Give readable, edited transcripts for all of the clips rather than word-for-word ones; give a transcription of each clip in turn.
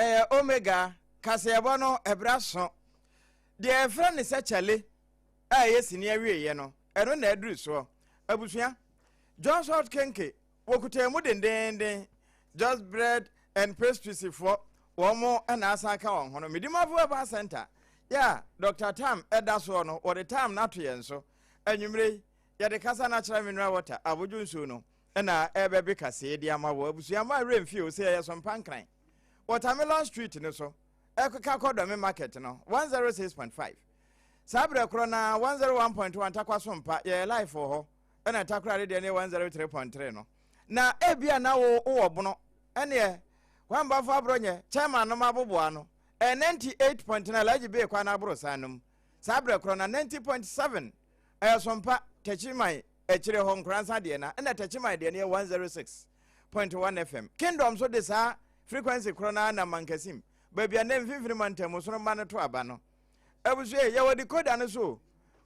Ɛyɛ Omega kaseɛbɔ no ɛberɛ aso. Deɛ yɛfrɛ no sɛ kyale a ɛyɛ sini awieeɛ no, ɛno na aduru soɔ. Abusua, John Salt Kenke, wɔkuta mu dendeenden. Just Bread and Pastries foɔ, wɔn na asan ka wɔn ho no. Medimafo Herbal Center, yɛ a Dr. Tam ɛda soɔ no, wɔde tam no ato yɛn so. Anwummerɛ yi, yɛde kasa no akyerɛ mineral water, abodwo nsuo no, na ɛbɛbe kaseɛ de ama wɔ abusua ma werɛ mfie o sɛ yɛyɛ so mpa nkran. Watermelon Street no so, ɛkeka kɔ Dɔme Market no, 106.5. Saa berɛ korɔ na 101.1 Takwa so mpa, yɛyɛ live wɔ hɔ, ɛna Takoradi deɛ ne 103.3 no. Na ebia na wo wowɔ bono, ɛneɛ Wambafo aborɔ nyɛ, chairman no maboboa no, ɛyɛ 98.9 Alhaji Bey kwan aborosan no mu. Saa berɛ korɔ na 90.7 ɛyɛ Sompa, Techiman akyire hɔ Nkoransa deɛ na, ɛna Techiman deɛ no yɛ 106.1 FM. Kingdom nso de saa frequency korɔ no ara nam Mankasim, baabi a nnɛ Mfimfini Mantam sono mma no to aba no. Abusua yi, yɛwɔ decoder no so o.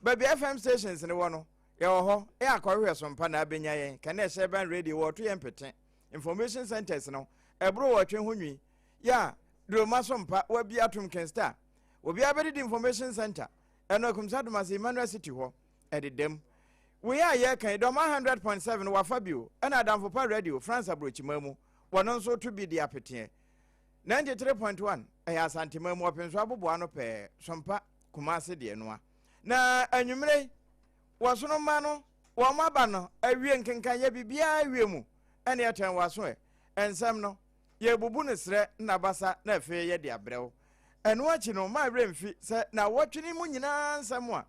Baabi a FM stations no wɔ no, yɛwɔ hɔ. Yɛ akɔhwehwɛ Sompa na abɛnya yɛn. Kane ɛhyɛ ban radio wɔɔto yɛn pete. Information centers no, ɛboro wɔtwe ho nwi. Yɛ a, Duroma Sompa, wabi atom Kenstar. Obiara bɛdidi information center. Ɛno Akumsa Domase Emmanuel City hɔ, ɛdedam. Wei a yɛreka yi, Dɔma 100.7 wafa bio, ɛna Adamfo Pa Radio, France aburokyiman mu, wɔno nso to bi de apeteɛ. 93.1 ɛyɛ Asanteman mu, ɔpenso aboboa ano pɛɛ, Sompa, Kumase deɛ noa. Na anwummere yi, wɔsono mma no, wɔn aba no awie nkenkan yɛ biribiara awie mu, ɛne ɛtɛn wɔ aso ɛ. Nsɛm no, yɛbubu no serɛ na basa na afei yɛde abrɛ wo. Ɛno akyi no, ma werɛ mfi sɛ nnawɔtwe no mu nyinaa nsɛm a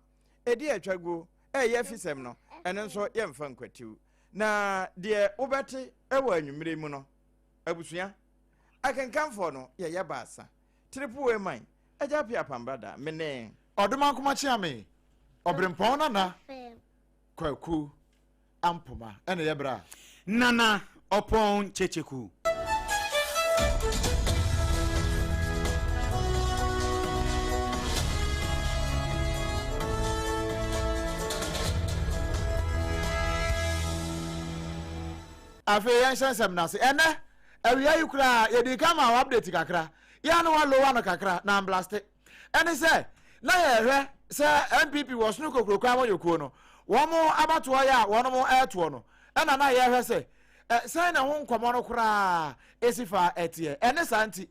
ɛdi atwa guo ɛyɛ afisɛm no, ɛno nso yɛmfa nkwatiw. Na deɛ wobɛte wɔ anwummere mu no, abusua, akenkanfoɔ no yɛyɛ baasa. Triple A man, Agya Appiah Pambrada, me ne. Ɔdomankoma Kyeame, Ɔberempɔn Nana Kwaku Ampoma ɛna ɛyɛ bra. Nana Ɔpɔn Kyekyeku. Afei yɛnhyɛ nsɛm no ase. Ɛnɛ, awia yi koraa, yɛdii kan maa wo update kakra. Yɛ a na woalowa no kakra na amblaste. Ɛne sɛ, na yɛrehwɛ sɛ NPP wɔ Sono Kokuroko amanyɔkuo no, wɔn abatoɔ yɛ a wɔn retoɔ no, ɛna na yɛrehwɛ sɛ, sɛn na ɛho nkɔmmɔ no koraa ɛsi fa ɛteɛ. Ɛne saa nti,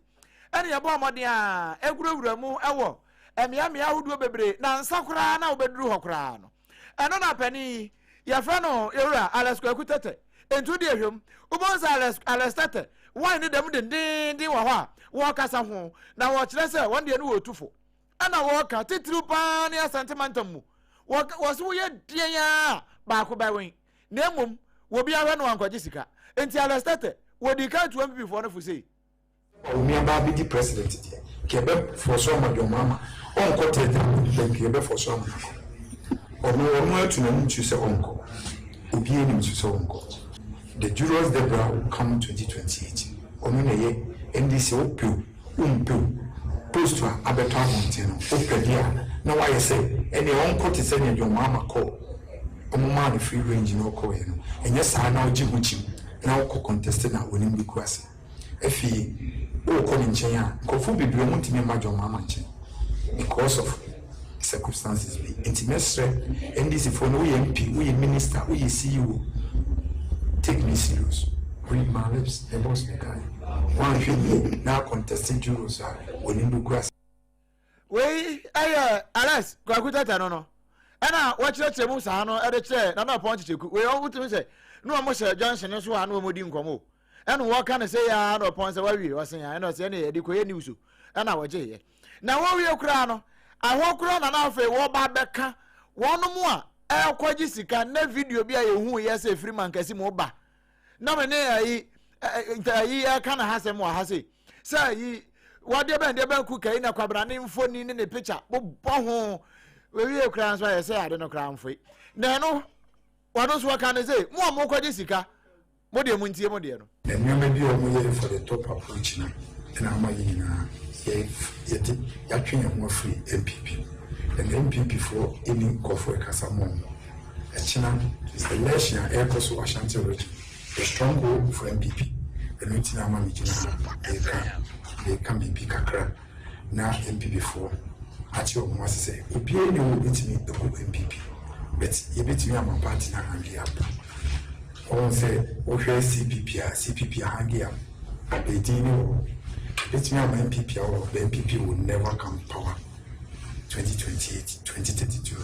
ɛne yɛbɔɔ mmɔden a ɛwurawura mu wɔ mmeammea ahodoɔ bebree, na nsa koraa na wobɛduru hɔ koraa no. Ɛno na panin yi, yɛfrɛ no Yɛwura Alex Kwaku Tɛtɛ. Nti wode ahwɛ mu, wobɛhu sɛ Alex, Alex Tɛtɛ, wine no da mu dendeenden wɔ hɔ a wɔrekasa ho, na wɔkyerɛ sɛ wɔn deɛ no wɔretu fo. Ɛna wɔreka, titiriw paa ne Asante mantam mu. Wɔka, wɔse woyɛ deɛn ara a, baako bɛwen. Na mmom, wɔbi ahwɛ no wankɔgye sika. Nti Alex Tɛtɛ, wɔdii kan tuu NPP foɔ no fo sei. Wo nua baa bɛdi president deɛ nka yɛbɛ force ama John Mahama ɔnkɔ third term but nka yɛbɛ force ama no akɔ. Ɔno ɔno atu n'anim nso sɛ ɔnkɔ. Obiara nim nso sɛ ɔnkɔ. The Julius Debra will come 2028. Ɔno na ɛyɛ NDC wopɛ o wompɛ o post a abɛtɔ abɔnten no wopɛ deɛ a na wayɛ sɛ ɛneɛ ɔnkɔ te sɛ nea John Mahama kɔɔ ɔmo maa no free range na ɔkɔɔeɛ no ɛnyɛ saa na wogye ho kyim na wokɔ contest na w'anim bɛgu ase. Afei wokɔ ne nkyɛn a, nkurɔfoɔ bebree wɔn ntumi mma John Mahama nkyɛn because of circumstances bi. Nti mɛsrɛ NDC foɔ no, woyɛ MP, woyɛ minister, woyɛ CEO, take me serious. Read my lips, the boss mekae. Woanhwɛ yie na contest Juros a, w'anim bɛgu ase. Wei yɛ Alex Kwaku Tɛtɛ no no ɛna wɔkyerɛkyerɛ mu saa no ɛde kyerɛ Nana Ɔpɔn Kyekyeku. Wei wɔn wotumi sɛ ne wɔn hyɛ junction no so a ne wɔn di nkɔmɔ o. Ɛna wɔka no sɛ yaa na ɔpɔn sɛ wawie ɔsen a ɛna ɔsɛ ɛna yɛde kɔyɛ news o ɛna wɔgye yɛ. Na wɔwie koraa no ahɔ koraa na na afei wɔba bɛka wɔn mu a ɛrekɔgye sika na video bi a yɛhu yɛ sɛ efiri mankasi mu ba na me ne ayi ayi ɛka na ha sɛm wɔ ha sei sɛ ayi wɔdeɛ bɛn deɛ bɛn kuka yi na kwabena ne mfoni ne ne picture bobɔ ho wɔwie koraa nso ayɛ sɛ ade no koraa mfoe na ɛno wɔno nso wɔka ne sɛ mo a mokɔgye sika mo deɛ mo ntie mo deɛ no. Nneɛma bi a wɔyɛɛ for the top approach no na ama yɛn nyinaa yɛ yɛde yɛatwe yɛn ho afiri NPP mu. Ɛnna NPP foɔ nni nkurɔfoɔ a ɛkasa ma wɔn. Ɛkyena election a ɛrekɔ so wɔ Ashanti region, the stronghold for NPP. Ɛno nti na ama megyina ha reka. meka biribi kakra na NPP foɔ ate wɔn ho ase sɛ obiara nni hɔ a obetumi agu NPP but yɛbɛtumi ama party no ahange up. Wɔn sɛ wohwɛ CPP a, CPP ahange up, edin ne wɔ hɔ. Yɛbɛtumi ama NPP awɔ hɔ but NPP will never come power 2028, 2032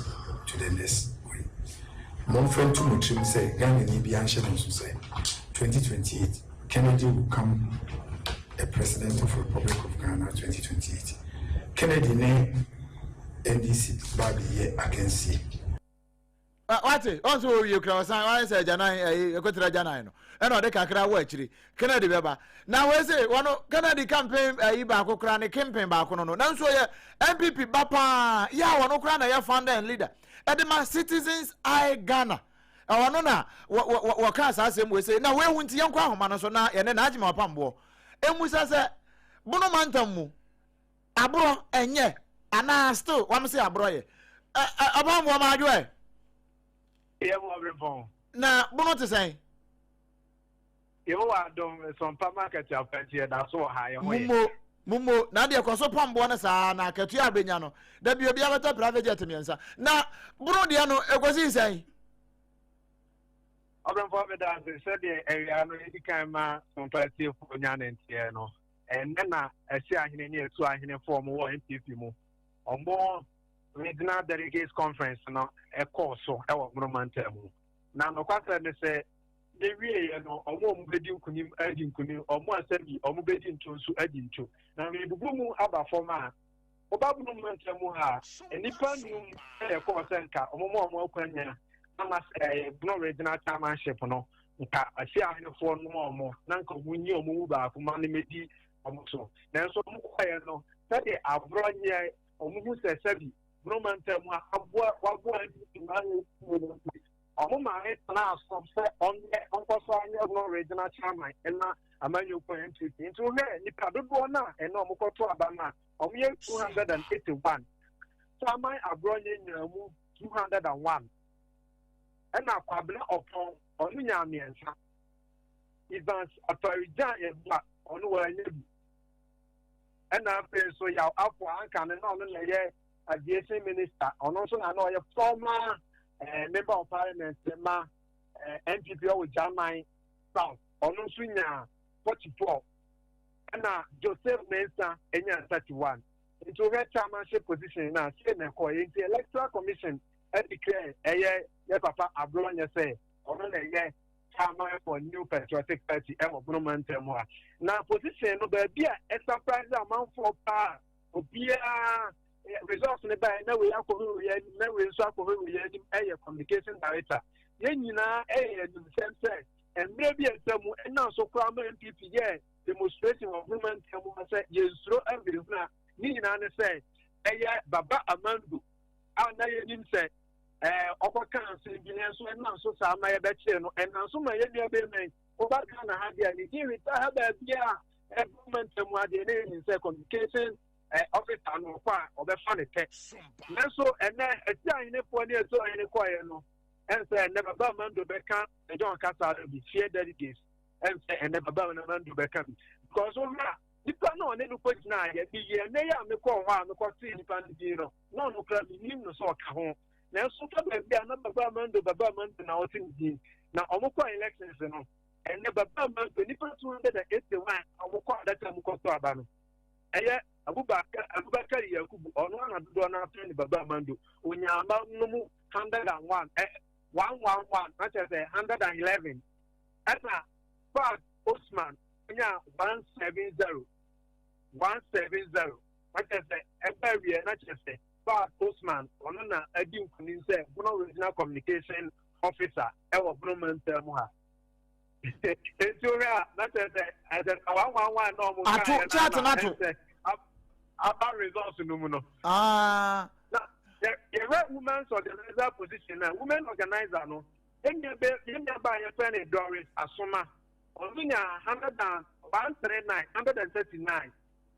to the next way. Momfa nto mo tirim sɛ Ghanani biara nhyɛ ne nso sɛ 2028 Kennedy will come the president of Republic of Ghana 2028. Kennedy ne NDC ba bɛyɛ akansie. Wate ɔn sɛ wɔwie kura ɔsan wayɛ sɛ agyanan ɛyi ɛkɔtira agyanan no ɛna ɔde kakra wɔ akyiri. Kennedy bɛba na wei se wɔn Kennedy campaign ɛyi baako kura ne campaign baako no no nanso ɔyɛ NPP ba paa yɛ a wɔn kura na ɛyɛ founder and leader ɛde ma Citizens Eye Ghana. Ɛhɔ no na wɔkaa saa asɛm wei sɛ, na wei ho nti yɛnkɔ ahoma no so na yɛne N'Agyemang Ɔpamboɔ mmusa sɛ, Bono mantam mu aborɔ ɛnyɛ anaa still wɔn se aborɔ yɛ? Ɔpamboɔ maadwo ɛ? Yɛ mo ɔbrepɔn. Na Bono te sɛn? Yehowa adom, Nsɔmpa ma akatua pa nti yɛda so wɔ ha, yɛn ho yɛ. Mummo, mummo, na deɛ kɔ so pam boɔ no saa na akatua a bɛnya no, da bi obiara bɛtɔ private jet mmiɛnsa. Na Bono deɛ no, ɛkɔsii sɛn? Ɔbenfoɔ meda ase. Sɛdeɛ awia no yɛdi kan ma Sompa atiefoɔ nya ne nteɛ no, ɛnnɛ na Ɛhye Ahene ne Asuo Ahenefoɔ a wɔwɔ NPP mu, wɔn Regional Delegates Conference no kɔɔ so wɔ Bono mantam mu. Na nokwasɛm ne sɛ, Yɛwieeɛ no, wɔn a wɔbɛdi nkonim adi nkonim, wɔn a sɛbi wɔbɛdi nto nso adi nto. Na merebubu mu aba fam a, woba Bono mantam mu ha a, nnipa nnum na ɛkɔɔ sɛ nka wɔma wɔn akwanya ama sɛ ɛyɛ Bono Regional Chairmanship no, nka Asie ahenefoɔ no ma wɔn na nka wɔnyi wɔn mu baako ma no mmɛdi wɔn so. Nanso wɔkɔeɛ no, sɛdeɛ aborɔ nyɛ wɔn hu sɛ sɛbi Bono mantam ha aboa waboa NPP ma no nti, Ɔmo maame tenaa so sɛ ɔnyɛ ɔnkɔ so ara nyɛ Bono Regional Chairman ma amanyɔkuo NPP. Nti wohwɛ nnipa dodoɔ no a ɛnɛ ɔmo kɔto aba no a, ɔmo yɛ 281. Chairman Aborɔnyɛ nyaa mu 201. Ɛna Kwabena Ɔpɔn, ɔno nyaa mmiɛnsa. Evans Afari-Gyan Yeboah, ɔno wannya bi. Ɛna afei nso Yaw Afoa anka no na ɔno na ɛyɛ aviation minister, ɔno nso na na ɔyɛ former eh, member of parliament ma eh, NPP ɔwɔ German South, ɔno nso nyaa 44, ɛna Joseph Mensah nyaa 31. Nti wohwɛ chairmanship position na sei na ɛkɔɔ. Nti Electoral Commission declare ɛyɛ yɛ papa Aborɔnyɛ sɛ ɔno na ɛyɛ chairman for New Patriotic Party ɛwɔ Bono mantam mu a. Na position no baabi a ɛsurprise amanfoɔ paa, obiara results no baeɛ na wei akɔhwɛ wei anim na wei nso akɔhwɛ wei anim, ɛyɛ communication director. Yɛn nyinaa ɛyɛ animsɛm sɛ mmerɛ bi a atwa mu ɛnam so koraa ma NPP yɛ demonstration wɔ Bono mantam mu sɛ yɛnsuro mmerɛhunu a ne nyinaa ne sɛ ɛyɛ Baba Amando a na yɛnim sɛ ɔkɔka asɛm bi, nanso ɛnam so saa ma yɛbɛkyerɛ no, ɛnam so ma yɛn nua bɛrima yi woba Ghana ha deɛ ne din reta ha baabi a ɛbɔ mantam mu adeɛ na yɛnim sɛ communication officer no ɔkɔ a ɔbɛfa ne pɛ. Nanso ɛnɛ ɛsi ahenefoɔ ne ɛsi ɔhene kɔeɛ no, ɛnsɛ ɛnɛ Baba Amando bɛka John kasa no bi fear delegates, ɛnsɛ ɛnɛ Baba Amando bɛka bi because owura nipa na ɔne no kɔ gyina ayɛ bi yɛ ɛnɛ yɛ a mekɔɔ hɔ a mekɔtee nipa no din no na ɔno kora menim no sɛ ɔka ho, nanso fa baabi a na Baba Amando, Baba Amando na ɔte ne din na ɔmo kɔ elections no. Ɛnɛ Baba Amando nipa 281 a ɔmo kɔ adaka mu kɔtɔ aba no, ɛyɛ Abubakar Abubakar Yakubu, ɔno ana dodoɔ no afrɛ no Baba Amando, onyaa no mu 101, 111, na kyerɛ sɛ 111, ɛna Fad Osman onyaa 170, 170, na kyerɛ sɛ ɛbɛ awie na kyerɛ sɛ Fad Osman ɔno na adi nkunim sɛ Bono Regional Communication Officer ɛwɔ Bono mantam mu ha. Nti wohwɛ a na kyerɛ sɛ ɛsɛ sɛ 111 na ɔmo ato kaeɛ chat no no ato. ɛsɛ aba results no mu no. Na yɛhwɛ women's organizer position na women organizer no, yɛn nua baa yɛfrɛ no Doris Asoma, ɔno nya hundred and one three nine, 139,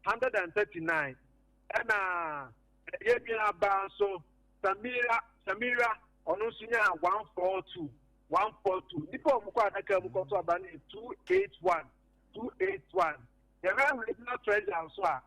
139. Ɛna yɛn nua baa nso Samira, Samira, ɔno nso nya 142, 142. Nipa a wɔn kɔ adaka mu kɔtɔ aba no yɛ 281, 281. Yɛhwɛ regional treasurer nso a,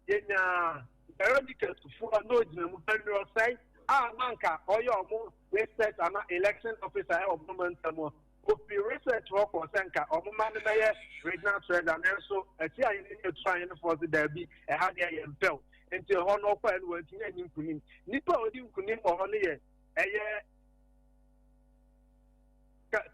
yɛnyaa Veronica Tuffour a na ogyina mu, Henry Osei a na anka ɔyɛ ɔmo research ana election officer ɛwɔ Bono mantam mu. Ofiri research hɔ kɔɔ sɛ nka ɔmo ma no bɛyɛ regional treasurer nanso Ati Ahene ne Atu Ahenefoɔ se daabi, ɛha deɛ yɛmpɛ wo. Nti ɛhɔ no ɔkɔɛ no wantumi anyi nkunim. Nipa a ɔdi nkunim wɔ hɔ no yɛ ɛyɛ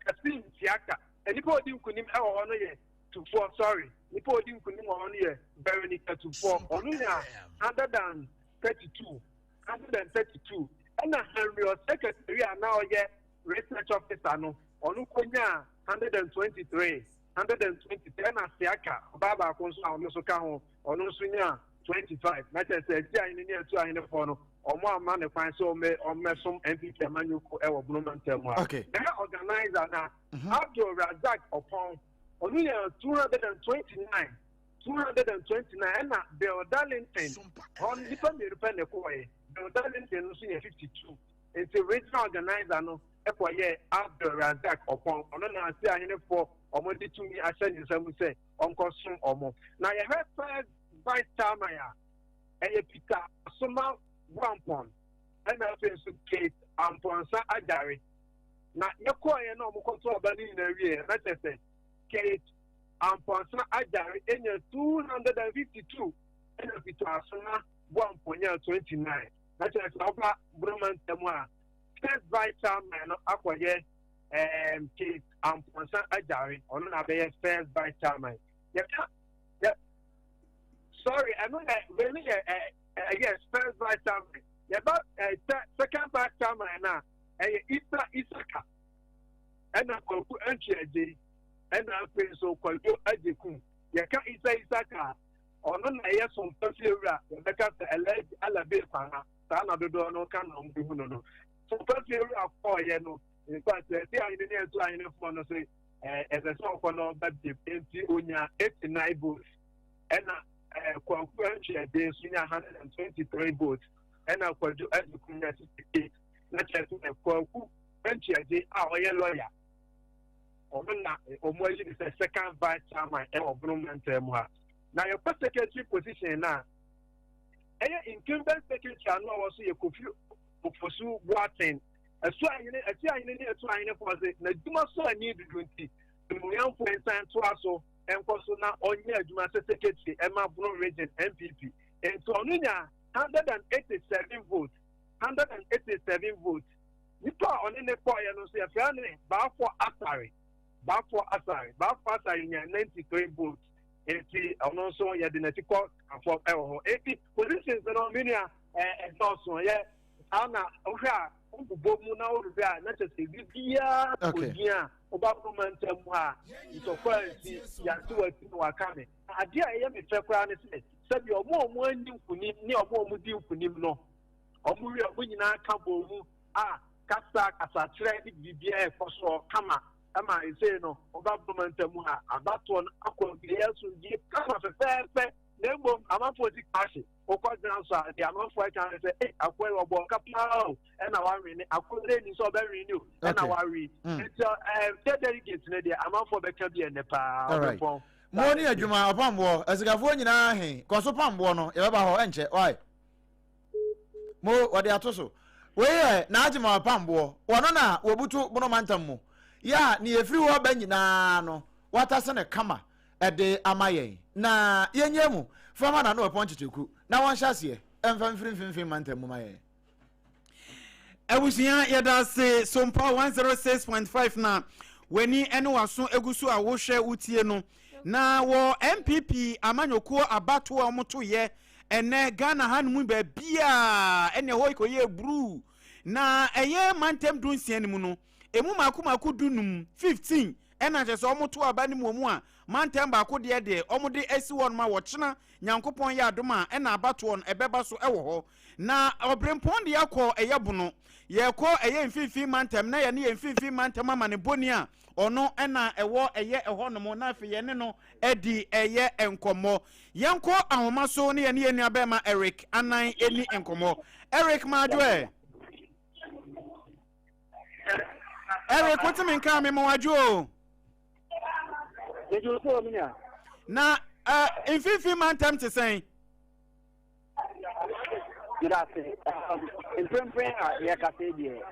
Kasim Siaka. Nipa a ɔdi nkunim wɔ hɔ no yɛ Tufoɔ, sorry, nipa a ɔdi nkunim wɔ hɔ no yɛ Veronica Tufoɔ. Ɔno nya 132, 132. Ɛna Henry Osei a na ɔyɛ research officer no, ɔno kɔnyaa 123, 123. Ɛna Siaka, ɔbaa baako nso a ɔno nso ka ho, ɔno nso nyaa 25. Na kyerɛ sɛ Ati Ahene ne Atu Ahenefoɔ no, ɔmo amma ne kwan sɛ ɔmmɛsom NPP amanyɔkuo ɛwɔ Bono mantam mu ha. Ɛyɛ organizer na Abdul Razak Ɔpɔn, ɔno nya 229, 229. Ɛna Bill Darlington, hɔ no nipa mmienu pɛ na ɛkɔɔɛ. Bill Darlington nso nya 52. Nti regional organizer no ɛkɔyɛ Abdul Razak Ɔpɔn, ɔno na ase ahenefoɔ ɔmo de tumi ahyɛ ne nsa mu sɛ ɔnkɔsom ɔmo. Na yɛhwɛ first vice chairman a, ɛyɛ Peter Asoma Boampɔn, ɛna afei nso Kate Ampɔnsa Agyare. Na yɛkɔɔyɛ na ɔmo kɔto aba no nyinaa wie, na kyerɛ sɛ Kate Ampɔnsa Agyare enya 252, ɛna Peter Asoma Boampɔn nya 29. Na kyerɛ sɛ ɔba Boroma ntam a, first vice chairman no akɔyɛ Kate Ampɔnsa Agyare, ɔno na abɛyɛ first vice chairman. Yɛka yɛ sorry, ɛno yɛ wei no yɛ ɛ ɛ yes, first vice chairman. Yɛba ɛ second vice chairman na ɛyɛ Isa Isaka, ɛna Kwaku Antwi Agye, ɛna afei nso Kwadwo Agyekum. Yɛka Isa Isaka, ɔno na ɛyɛ Sompa fiewura, yɛbɛka sɛ Alhaji Alabe Kwana, saa na dodoɔ no ka na ɔmo hu no no. Sompa fiewura kɔɔyɛ no, in fact, ɛsi ahene ne ɛto ahenefoɔ no so ɛɛ ɛsɛ sɛ ɔkɔ na ɔba biem, nti onya 89 votes. Ɛna Kwaku Antwi Agye nso nya 123 votes, ɛna Kwadwo Agyekum nya 68. Na kyerɛ sɛ Kwaku Antwi Agye a ɔyɛ lawyer, ɔno na ɔmo ayi ne sɛ second vice chairman ɛwɔ Bono mantam mu ha. Na yɛkɔ secretary position na ɛyɛ incumbent secretary ano a wɔso yɛ Kofi Ofosu Boateng. Ɛso ahene, ɛti ahene ne ɛto ahene fɔ se n'adwuma so ani dudu nti mmuyamfo nsan toa so nkɔ so na ɔnyɛ adwuma sɛ secretary ɛma Bono region NPP. Nti ɔno nya 187 votes, 187 votes. Nipa a ɔne ne kɔɔyɛ no nso yɛfrɛ ne Baafo Asare, Baafo Asare, Baafo Asare nya 93 votes. Nti ɔno nso yɛde n'akyi kɔ afɔ ɛwɔ hɔ. Eti positions no minia ɛdɔɔso yɛ saa na wohwɛ a wobobɔ mu na wohwehwɛ a na kyerɛ sɛ biribiara kɔdin a woba Bono mantam mu a ntɔkwa nsi yɛante wati na waka me. Adeɛ a ɛyɛ me fɛ koraa ne sɛ sɛbi ɔmo a ɔmo anyi nkunim ne ɔmo a ɔmo di nkunim no, ɔmo wie ɔmo nyinaa ka bɔ mu a kasa kasakyerɛ ne biribiara ɛkɔ soɔ kama ɛma esei no woba Bono mantam mu a abatoɔ no akɔ awie asomdwie kama fɛfɛɛfɛ. Na mmom amanfoɔ ti kaahye wokɔ gyina so a deɛ amanfoɔ ɛka ne sɛ ee akoa yi ɔbɔ ɔka paa o, ɛna wawe ne akoa yi ni sɛ ɔbɛwe ne o, ɛna wawe. Nti sɛ delegate ne deɛ amanfoɔ bɛka bi ɛnɛ paa ɔbɛpɔn. Mo ne adwuma ɔpamboɔ asikafoɔ nyinaa he kɔ so pamboɔ no, yɛbɛba hɔ ɛnkyɛ why mo wɔde ato so. Wei yɛ n'agyema ɔpamboɔ, wɔno na wɔbutu Bono mantam mu yɛ a ne yɛfiri hɔ ba nyinaa no watase ne kama ɛde ama yɛn. Na yɛnyɛ mu fama na no ɛpɔn kyekyeku na wɔnhyɛ aseɛ ɛmfa mfiri mfimfini mantam mu ma yɛn. Abusua, yɛda ase. Sompa 106.5 na w'ani ne w'aso egu so a wohwɛ wotie no. Na wɔ NPP amanyɔkuo abatoɔ a wɔtoyɛ ɛnɛ Ghana ha no mu baabiaa ɛne ɛhɔ kɔyɛ bruu. Na ɛyɛ mantam 16 no mu no, emu mako mako 15, 15 ɛna kyerɛ sɛ wɔto aba no mu a mantam baako deɛ deɛ wɔde asi hɔ nom a wɔkyena Nyankopɔn yɛ adom a ɛna abatoɔ no ɛbɛba so ɛwɔ hɔ. Na ɔbrempɔn deɛ akɔ ɛyɛ Bono, yɛkɔ ɛyɛ mfimfini mantam na yɛne yɛ mfimfini mantam ama ne bɔni a ɔno ɛna ɛwɔ ɛyɛ ɛhɔ nom na afei yɛne no adi ɛyɛ nkɔmmɔ. Yɛnkɔ ahoma so ne yɛne yɛn nua bɛrima Eric Anan ɛni nkɔmmɔ. Eric Maadwoɛ. Eric, wotumi nka me ma wadwo o. Na Mfimfini mantam te sɛn? Medase. Mprempren a yɛkasa yi deɛ,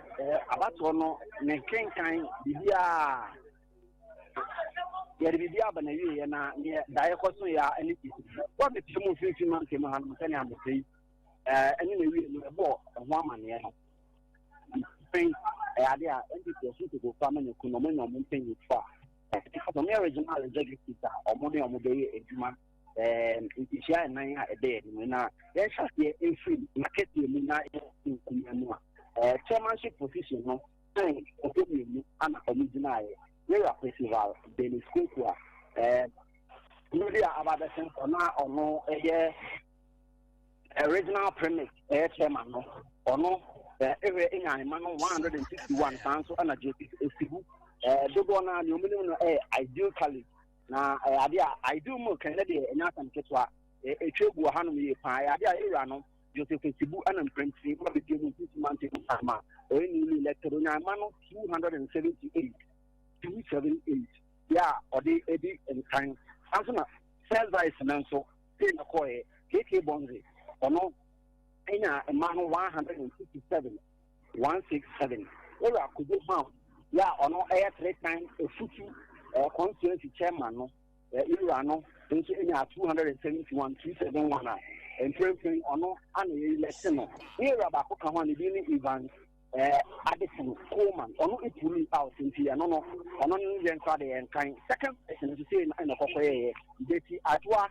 abatoɔ no ne nkenkan biribiara yɛde biribi aba na wieɛ na neɛ daeɛ kɔ so yɛ a ɛne ti wɔbɛpie mu mfimfini mantam hanom sɛnea mepɛ yi ɛne na wie no ɛbɔ ɛho amaneɛ no mpɛn ɛyɛ ade a NPP ɔso nkokofa ama ne kunu ɔmo nya ɔmo mpanyinfo a ɔmo yɛ regional executive a ɔmo ne ɔmo bɛyɛ adwuma ɛɛ ntihyia nnan a ɛbɛyɛ anim na yɛnhyɛ aseɛ mfiri n'akɛseɛ mu na nkuma mu a ɛɛ chairmanship position no ɛn ɔkɔ mmienu ana ɔmo gyinaeɛ yɛwura Percival Dennis Kweku a ɛɛ mmiri a aba abɛsen kɔ na ɔno ɛyɛ regional premise ɛyɛ chairman no ɔno ɛhwɛ enya ahema no 161 saa nso ɛna Joseph Esibu dodoɔ no a nea ɔmo nim no ɛyɛ Ideal College na ɛyɛ ade a Ideal Milk ɛnɛ deɛ ɛnyɛ asɛm ketewa ɛtwa egu wɔ hanom yie paa ɛyɛ ade a ewura no Joseph Esibu ɛna mprɛntiri ma bepie mu ntutu mante mu ama ɔyɛ newly elected onya ahema no 278 278 yɛ a ɔde edi nkan saa nso na first vice no nso sei na kɔɛ KK Bonze ɔno enya mmaa no 167 167 ewura Kojo Ham yɛ a ɔno ɛyɛ three time Efutu constituency chairman no ewura no nso enya 271 271 a mprempren ɔno ana yɛ elect no ne ewura baako ka ho a ne din ne Evans Addison Coleman ɔno epull out nti ɛno no ɔno no yɛn nso ade yɛn kan second person nso sei na kɔkɔ yɛyɛ Betty Adwoa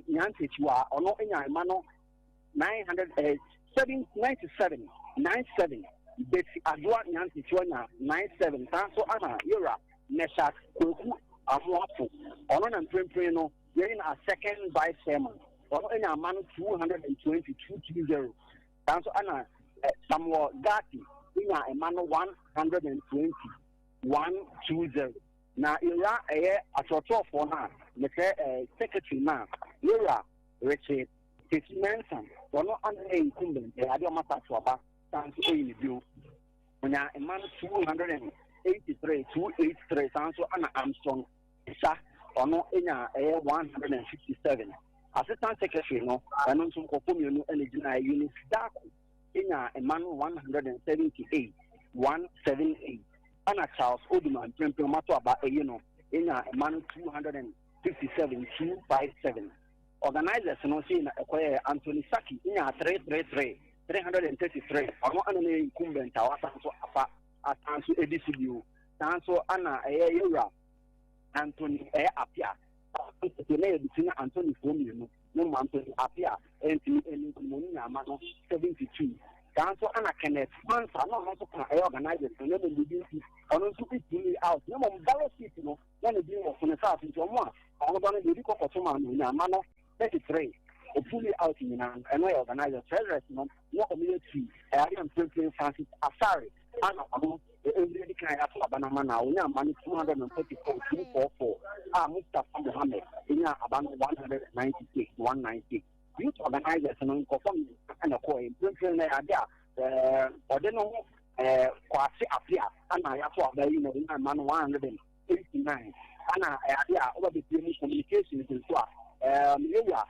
Nyantakyiwa ɔno enya mma no 900 797 97 Betty Adwoa Nyantakyiwa nya 97 saa nso ana yɛwura Meshak Kweku Amoafo ɔno na mprempren no yɛyi na second vice chairman ɔno enya mma no 220 220 saa nso ana Samuel Gati nya mma no 120 120 na yɛwura ɛyɛ atwerɛtwerɛfoɔ no a mesɛ secretary no a yɛwura Richard Kwesi Mensah ɔno ana ɛyɛ incumbent ɛyɛ adeɛ ɔma sa to aba saa nso ɛyi ne bio ɔnya mma no 283 283 saa nso ana Armstrong Sa ɔno nya ɛyɛ 157 assistant secretary no ɛno nso nkɔfo mmienu ɛna gyina Eunice Darko nya mma no 178 178 ɛna Charles Oduma mprempren ɔmato aba ɛyi no nya mma no 257 257 organizers no sei na ɛkɔyɛ Anthony Saki nya 333 333 ɔno ana ne incumbent a wasan so afa asan so edi so bio saa nso ana ɛyɛ yɛwura Anthony ɛyɛ Apia tete na yɛde si na Anthony foɔ mmienu ne mu Anthony Apia ɛntumi ɛni nkunim ɔno nya ama no 72 saa nso ana Kenneth Mansa na ɔno nso ka ɛyɛ organizers no na mmom bibi nti ɔno nso ɛtumi out na mmom ballot sheet no na ne din wɔ so ne saa nti ɔmo a ɔmo ba no deɛ ebi kɔkɔto ma no nya ama no 33 ɔpull out nyinaa ɛno yɛ organizer treasurers no na ɔmo yɛ two ɛyɛ adeɛ mprempren Francis Asare ana ɔno ɛwura di kan ato aba no ama na ɔnya ama no 244 244 a Mustapha Mohammed nya aba no 196 196 youth organizers no nkɔfɔ mmiɛnsa ɛna kɔɛ mprempren na yɛ ade a ɔde no ho Kwase Apia ana yɛato aba yi na ɔnya ama no 189 ana ɛyɛ ade a ɔba bɛpie mu communications nso a yɛwura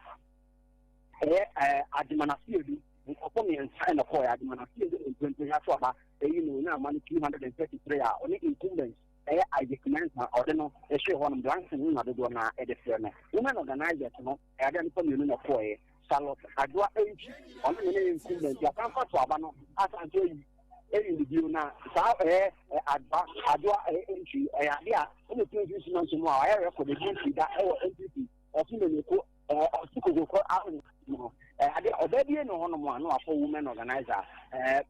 ɛyɛ Agyemanafiedu nkɔfɔ mmiɛnsa ɛna kɔɛ Agyemanafiedu mprempren yɛato aba ɛyi no ɔnya ama no 233 a ɔne incumbent ɛyɛ Isaac Mensah ɔde no ɛhyɛ hɔ no Blanson no na dodoɔ na ɛde frɛ no women organizers no ɛyɛ ade a nipa mmienu na kɔɛ Charlotte Adwoa Entwi ɔno ne ne incumbent asanfa to aba no asan so ayi ɛyi ne bio na saa ɛyɛ Adwoa Adwoa ɛyɛ Entwi ɛyɛ ade a ɛna tumi fi suma nso mu a ɔyɛ record ebi nfi da ɛwɔ NPP ɔso mɛmɛko ɔso kokoko awo no ɛyɛ ade a ɔbaa bie ne hɔnom a na wakɔ women organizer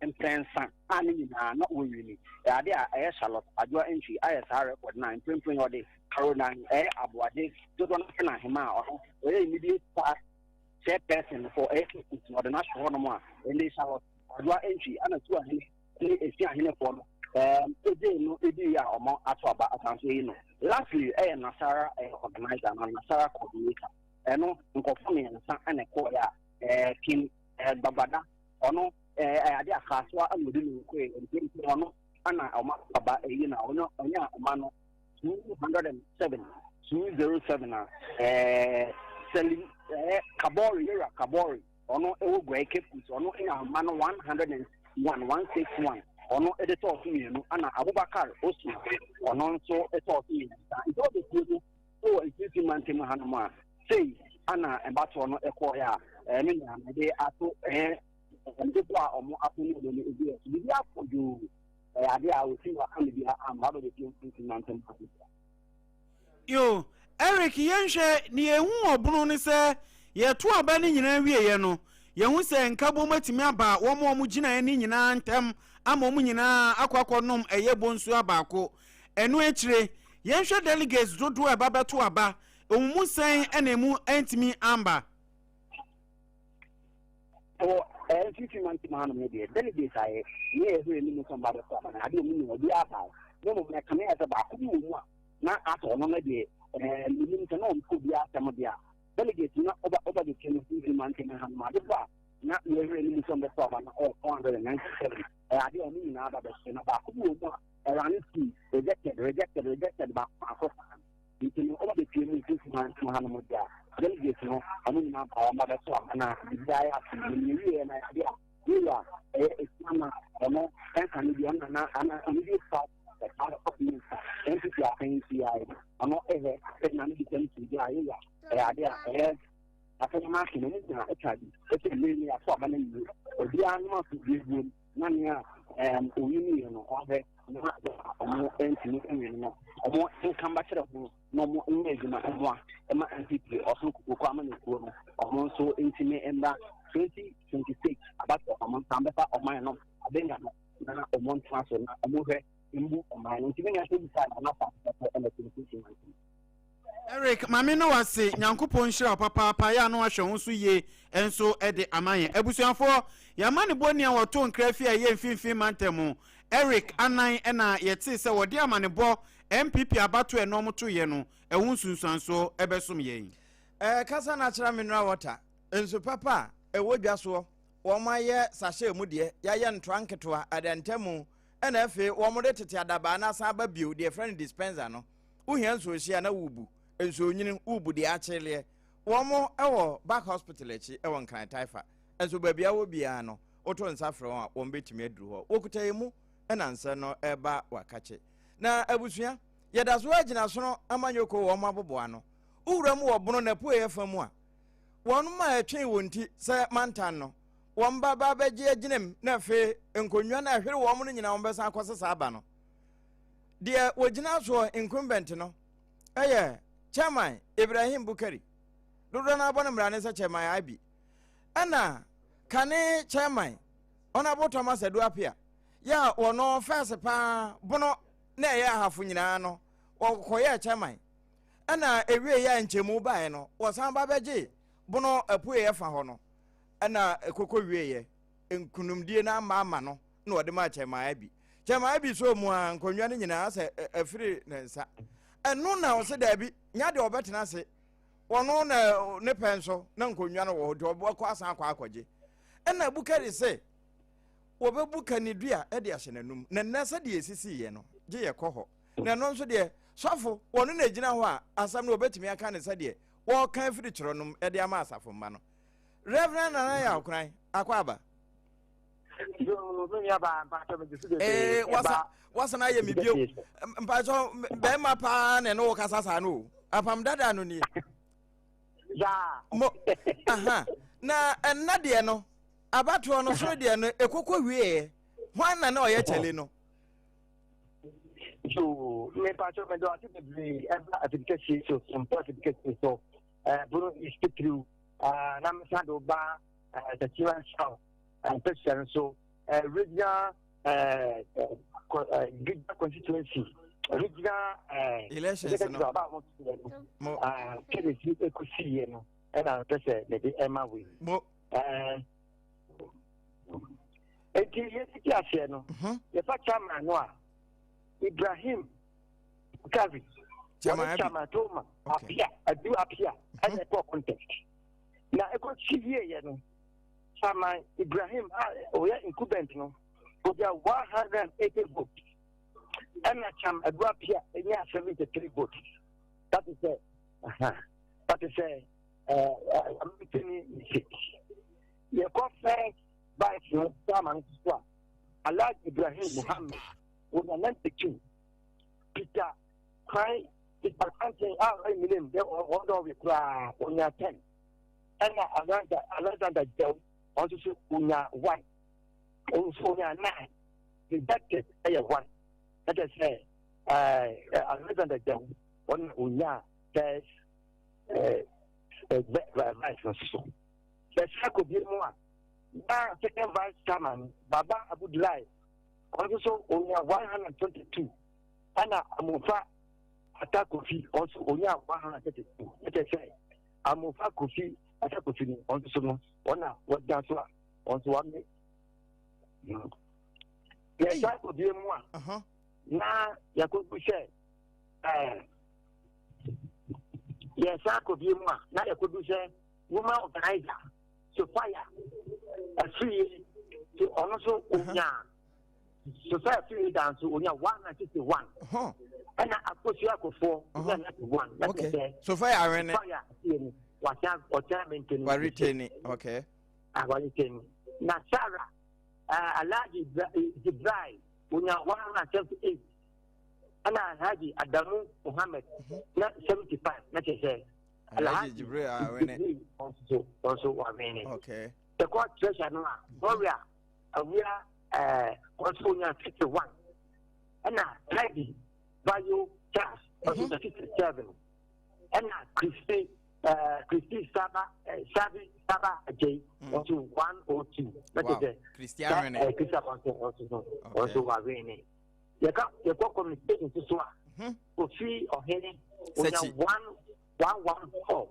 mprɛnsa a ne nyinaa na wɔnwi ni ɛyɛ ade a ɛyɛ Charlotte Adwoa Entwi ayɛ saa record na mprempren ɔde Caroline ɛyɛ Aboagye dodoɔ no na ahema a ɔno ɔyɛ immediate past chairperson for ɛyɛ ɔde no ahyɛ hɔnom a ɛne Charlotte Adwoa Entwi ana tu ahene ne esi ahenefoɔ no ɛgye no edi a ɔmo ato aba asan so yi no lastly ɛyɛ Nasara ɛyɛ organizer na Nasara coordinator ɛno nkɔfo mmiɛnsa ɛna ɛkɔɔ yɛ a Kim Gbagada ɔno ɛyɛ ade akasoa ɛna ɔde ne nkoe mprempren ɔno ana ɔmo ato aba ɛyi na ɔno ɔnyɛ ɔma no 207 207 a ɛɛ Selim ɛɛ Kabori Yera Kabori ɔno ɛwɔ Guayi Cape Coast ɔno nya ahoma no 101 161 ɔno ɛde tɔɔ so mmienu ɛna Abubakar Osman ɔno nso ɛtɔɔ so mmiɛnsa nti ɔbɛpie mu wɔ mfimfini mantam hanom a sei ana ɛbatoɔ no ɛkɔɔeɛ a ɛɛ me nua mede ato ɛɛ dodoɔ a ɔmo ato no no ebi yɛ so biribi akɔ dwoo ɛyɛ adeɛ a wɔsi waka me bia ama abɛbɛpie mfimfini mantam hanom. Yo, Eric, yɛnhwɛ, nea yɛhu wɔ bono ne sɛ yɛto aba no nyinaa wieɛ no, yɛhu sɛ nkabom atumi aba wɔn a wɔgyinaeɛ no nyinaa ntam ama wɔn nyinaa akɔ akɔnom ɛyɛ bonsua baako. Ɛno akyire, yɛnhwɛ delegates dodoɔ a ɛba bɛto aba, wɔn mu sɛn na emu antumi amba? Wɔ NCC mantam hanom no deɛ, delegates a yɛ ne yɛhwɛ anim sɛ ɔba bɛto aba no, adeɛ ɔmu nyina obiara bae. Na mmom na ɛkame ayɛ sɛ baako bi wɔ mu a na asɛ ɔno no deɛ ɛɛ menim sɛ na ɔmpɛ obiara asɛm deɛ a, delegates na ɔba ɔba bɛpie no NCC mantam hanom adefoɔ a na yɛhwɛ anim sɛ ɔmbɛto aba no ɛyɛ 497. Ɛyɛ adeɛ a ɔmo nyinaa ba bɛhyɛ na baako bi wɔ mu a ɛrane sii rejected rejected rejected baako baako saa. Nti no ɔba bɛpie mu mfimfini mantam hanom deɛ a, delegates no ɔmo nyinaa ba ɔmo abɛto aba na biribiara yɛ asom. Na nea ɛwieɛ no ayɛ adeɛ a yɛwura ɛyɛ Asiama ɔno ɛnka no bi ɔno na na ana immediate past past minister NPP afɛn nti ayɛ ɔno ɛhɛ sɛ na ne bisɛm to gya a yɛwura ɛyɛ adeɛ a ɛyɛ afɛn ma ase na ɔmo nyinaa atwa bi ɛsɛ mmiri no yɛato aba no awie obiara nom asomdwoeɛ buom na nea ɛɛm owi no yɛ no ɔhwɛ na ɔmo ntumi nwi no ɔmo nka mba kyerɛ ho na ɔmo nyɛ adwuma mmoa ɛma NPP ɔso kokooko ama ne kuo no ɔmo nso ntumi mmra 2026 abatɔ ɔmo nsa bɛfa ɔman no abɛnya no na ɔmo ntena so na ɔmo hwɛ mbu ɔman no ntumi nya sɛ bisa na ɔmo afa akɔkɔ ɛna 2026. Eric, Mame no wase, Nyankopɔn nhyira wo papaapa, yɛ a na wahwɛ wo so yie nso de ama yɛn. Abusuafoɔ, yɛn amanebɔni a wɔto nkra fie a ɛyɛ mfimfini mantam, Eric Anan na yɛtee sɛ wɔde amanebɔ NPP abatoɔ a ɛno wɔtoeɛ no, ɛho nsunsuansoɔ bɛsom yɛn. Ɛɛ kasa no akyerɛ mineral water, nsu papa a ɛwɔ dwa soɔ, wɔn ayɛ sachet mu deɛ, yɛayɛ ntoa nketewa, adantamu, ɛna afei wɔn de tete adabaa no asan aba bio, deɛ yɛfrɛ no dispenser no. Wohia nsuohyeɛ a na wobu, nsuonwini wobu deɛ akyeleɛ. Wɔn wɔ Back Hospital akyi wɔ Nkran Taifa. Nso baabi a wɔ biara no, woto nsa frɛ wɔn a, wɔn bɛtumi aduru hɔ. Wɔkuta yɛn mu na nsɛ no reba wakakye. Na abusua, yɛda so ara gyina sono amanyɔkuo wɔn aboboa ano. Wowura mu wɔ Bono n'apueeɛ fa mu a, wɔn ma ɛtwee wɔn ti sɛ mantan no, wɔn ba ba bɛgye agyinam na afei nkonnwa no a ɛhwere wɔn no nyinaa wɔn bɛsan akɔsesa aba no. Deɛ wɔgyina soɔ incumbent no yɛ Chairman Ibrahim Bukari, dodoɔ no abɔ no mmara ne sɛ Chairman IB, ɛna kane Chairman Honorable Thomas Adu Appiah, yɛ a wɔno fɛs paa bono na ɛyɛ ahafo nyinaa no wɔkɔyɛɛ chairman, ɛna ewie yɛ a nkyɛmu baeɛ no wɔsan ba bɛgye bono apueɛ fa hɔ no, ɛna ɛkɔkɔ wieɛ nkunimdie no ama ama no na wɔde maa Chairman IB. Chairman Abi sɔɔ mu a nkonnwa no nyinaa sɛ afiri ne nsa. Ɛno na ɔsɛ daabi, nya deɛ ɔbɛtena ase. Ɔno na ne pɛ nso na nkonnwa no wɔ hɔ nti ɔbɛkɔ asan akɔ akɔgye. Ɛna Bukari se wɔbɛbu kanidua de ahyɛ n'anum. Na nnɛ sɛdeɛ ɛsisiiɛ no, gye yɛkɔ hɔ. Na ɛno nso deɛ sɔfo wɔno na ɛgyina hɔ a asɛm no wɔbɛtumi aka ne sɛdeɛ wɔreka afiri twerɛ nom de ama asafo mma no. Reverend Nana Yaw Koran, akɔ aba. Ee, wasa wasan ayɛ me bio. Mpatsɔ bɛrima paa na ɛne wo kasa saa no o. Apam dada no nie. Mo aha na ɛnna deɛ no abatoɔ no soro deɛ no ekoko wieɛ. Hwan na na ɔyɛ kyɛle no? So mepatsɔ mɛdɔ ase bebree ɛba afidikɛseɛ so mpo afidikɛseɛ so ɛɛ bono east titiriw ɛɛ na mesan de ba ɛɛ tɛkyima south. Mpɛsua no so regional regional constituency regional elections no aba ho no kɛnɛsi ekosi yɛ no ɛna mpɛ sɛ mede ɛma wei eti yɛtiti aseɛ no yɛfa chairman no a Ibrahim Bukari wɔne chairman Toma Apia Adu Apia ɛna ɛkɔ contest na ekosi yie yɛ no. Chairman Ibrahim a ɔyɛ incumbent no, ɔgya 180 votes. Ɛna Cham Adu Apia nya 73 votes. That Ɔte sɛ ɔte sɛ ɛɛ ɔmɛtɛni ne seat. Yɛkɔ first vice no chairman no so a, Alhaji Ibrahim Muhammad onya 92. Peter Kwan Peter Kwanten a ɔyɛ minim dɛ ɔdɔ ɔwe koraa onya 10. Ɛna Alexander Alexander Gyau ɔno nso so onya 1. Ɔno nso onya 9. Rejected ɛyɛ 1. Ɛkyɛ sɛ ɛɛ Alexander Gyau ɔno onya first ɛɛ vice no so. Yɛsan kɔ bio mu a, na second vice chairman Baba Abudulai ɔno nso so onya 122 ɛna Amofa Ata Kofi ɔno nso onya 132. Ɛkyɛ sɛ Amofa Kofi Ata Kofi no ɔno nso so no ɔna wɔgyina so a ɔno nso wame. Yɛsan kɔ bio mu a, na yɛkɔgu sɛ ɛɛ yɛsan kɔ bio mu a na yɛkɔdu sɛ woman organizer Sophia Afriye so ɔno nso onya Sophia Afriye da nso onya 161 ɛna Akosua Akofoɔ onya 91 na kyerɛ sɛ Sophia awene Sophia Afriye no wasan ɔsan maintain waretani okay awaretani na Sarah uh, Alhaji Jibril onya 178 ɛna Alhaji Adamu Muhammad na 75 na kyerɛ sɛ Alhaji Jibril awene. Nso nso wawene. Okay. Ɛkɔ treasure no a Gloria awia ɛɛ ɔnso onya 51 ɛna Heidi Bayo Charles ɔnso onya 57 ɛna Christy ɛɛ Christy Saba ɛɛ Sabi Saba Adjei ɔnso 102. Wow. Christy awene. Ɛɛ Christy ɔnso ɔnso ɔnso wawene. Yɛka yɛkɔ communication nso so a ofi ɔhene onya 1114.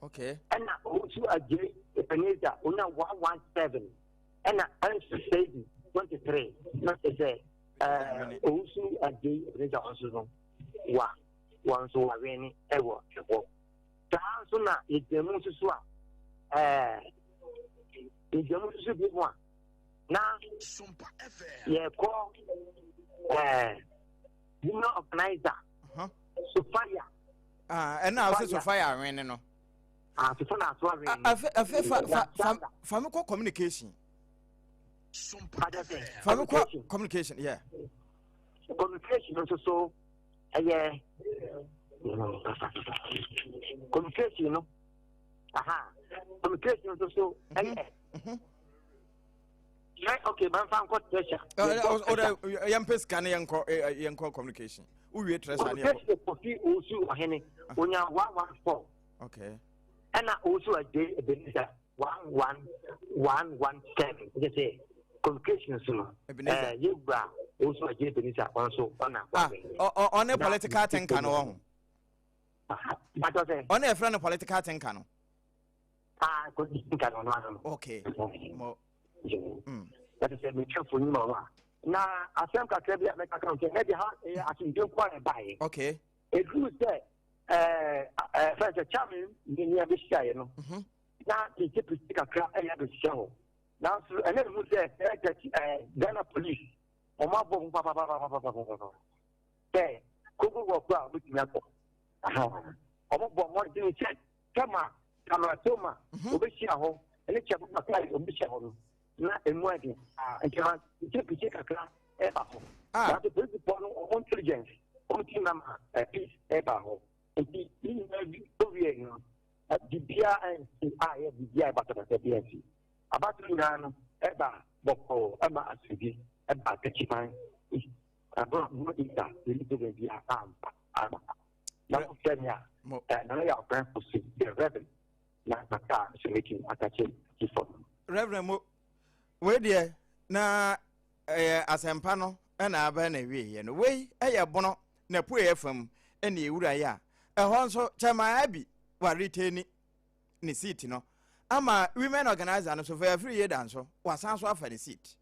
Okay. Ɛna owusu agye Ebenezer onya 117. Ɛna Ansu Seidu 23. Na kyerɛ sɛ ɛɛ owusu agye Ebenezer nso no wa wɔn nso wawene ɛwɔ ɛhɔ. Saa nso na yɛgyina mu nso so a ɛɛ yɛgyina mu nso so bi mu a na yɛkɔ ɛɛ women organizer Sofia. Ɛna ɔsɛ Sofia awene no. Ah, Sofia na aso awene. Afe afe fa fa fa fa mi kɔ communication. Fa mi kɔ communication, yeah. Communication nso so ɛyɛ communication no. Aha, communication nso so ɛyɛ. Okay, man fa nkɔ treasure. Ɔdɛ yɛn pɛ sika ne yɛn kɔ yɛn kɔ communication. Wowie treasure ne yɛn kɔ. Communication kofi owusu ɔhene onya 114. Okay. Ɛna owusu agye Ebenezer 11117. N sɛ communication so no. Ebenezer. Ɛɛ yewura owusu agye Ebenezer ɔno so ɔna. Ah, ɔne political thinker no wɔ ho. Ɔne ɛfrɛ no political thinker no. Ah, nka no ano no. Okay. Mo. That is a metwa fo nyima wa. Na asɛm kakra bi a mɛka ka sɛ na de ha ɛyɛ asomdwe nko a ɛbaeɛ. Okay. Ɛduru sɛ ɛɛ ɛɛ fɛn sɛ chairman ne nea bɛhyiaeɛ no. Na pese kakra ɛyɛ abɛhyia hɔ. Nanso ɛna ehu sɛ ɛɛ ɛɛ Ghana police wɔn abɔ ho papapapapapapa sɛ koko wɔ koro a wɔbɛtumi akɔ. Wɔn bɔ mmɔden sɛ kama kamatoma obehyia hɔ ɛne kyɛbo kakra a obehyia hɔ no na emu adi nti ma pese kakra ɛba hɔ. Nanso polisifoɔ no wɔn intelligence wɔn ti nam a peace ɛba hɔ nti ne nyinaa bi owie no biribiara ɛnsi a yɛ biribiara basabasa bi ɛnsi abato nyinaa no ɛba bɔkɔɔ ɛma asomdwe ɛba akakyiman aburo aburo isa yɛn ni baabi a amba aba. Na wofrɛ me a nana yɛ ɔkwan fo so the reverend na maka so meeting akakyɛ tifo. Reverend mo wei deɛ na ɛyɛ asɛmpa no ɛna aba na wieɛ no wei ɛyɛ bono na pueɛ fam ɛna ewura yɛ a ɛhɔ nso kyɛmaa abi waretɛni ne seat no ama women organizer no so fɛ afiri yɛ da nso wasan so afa ne seat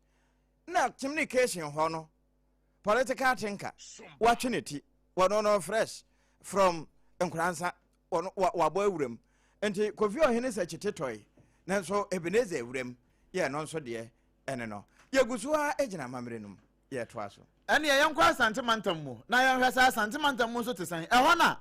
na communication hɔ no political thinker watwe ne ti wɔno no fresh from nkoransa wɔno wabɔ awuram nti Kofi Ɔhene sɛ kyete tɔe nanso Ebenezer awuram yɛ no nso deɛ ɛne no yɛgu so a gyina amammerɛ no mu yɛtoa so. Ɛneɛ yɛnkɔ Asante mantam mu na yɛnhwɛ sɛ Asante mantam mu nso te sɛn. Ɛhɔ na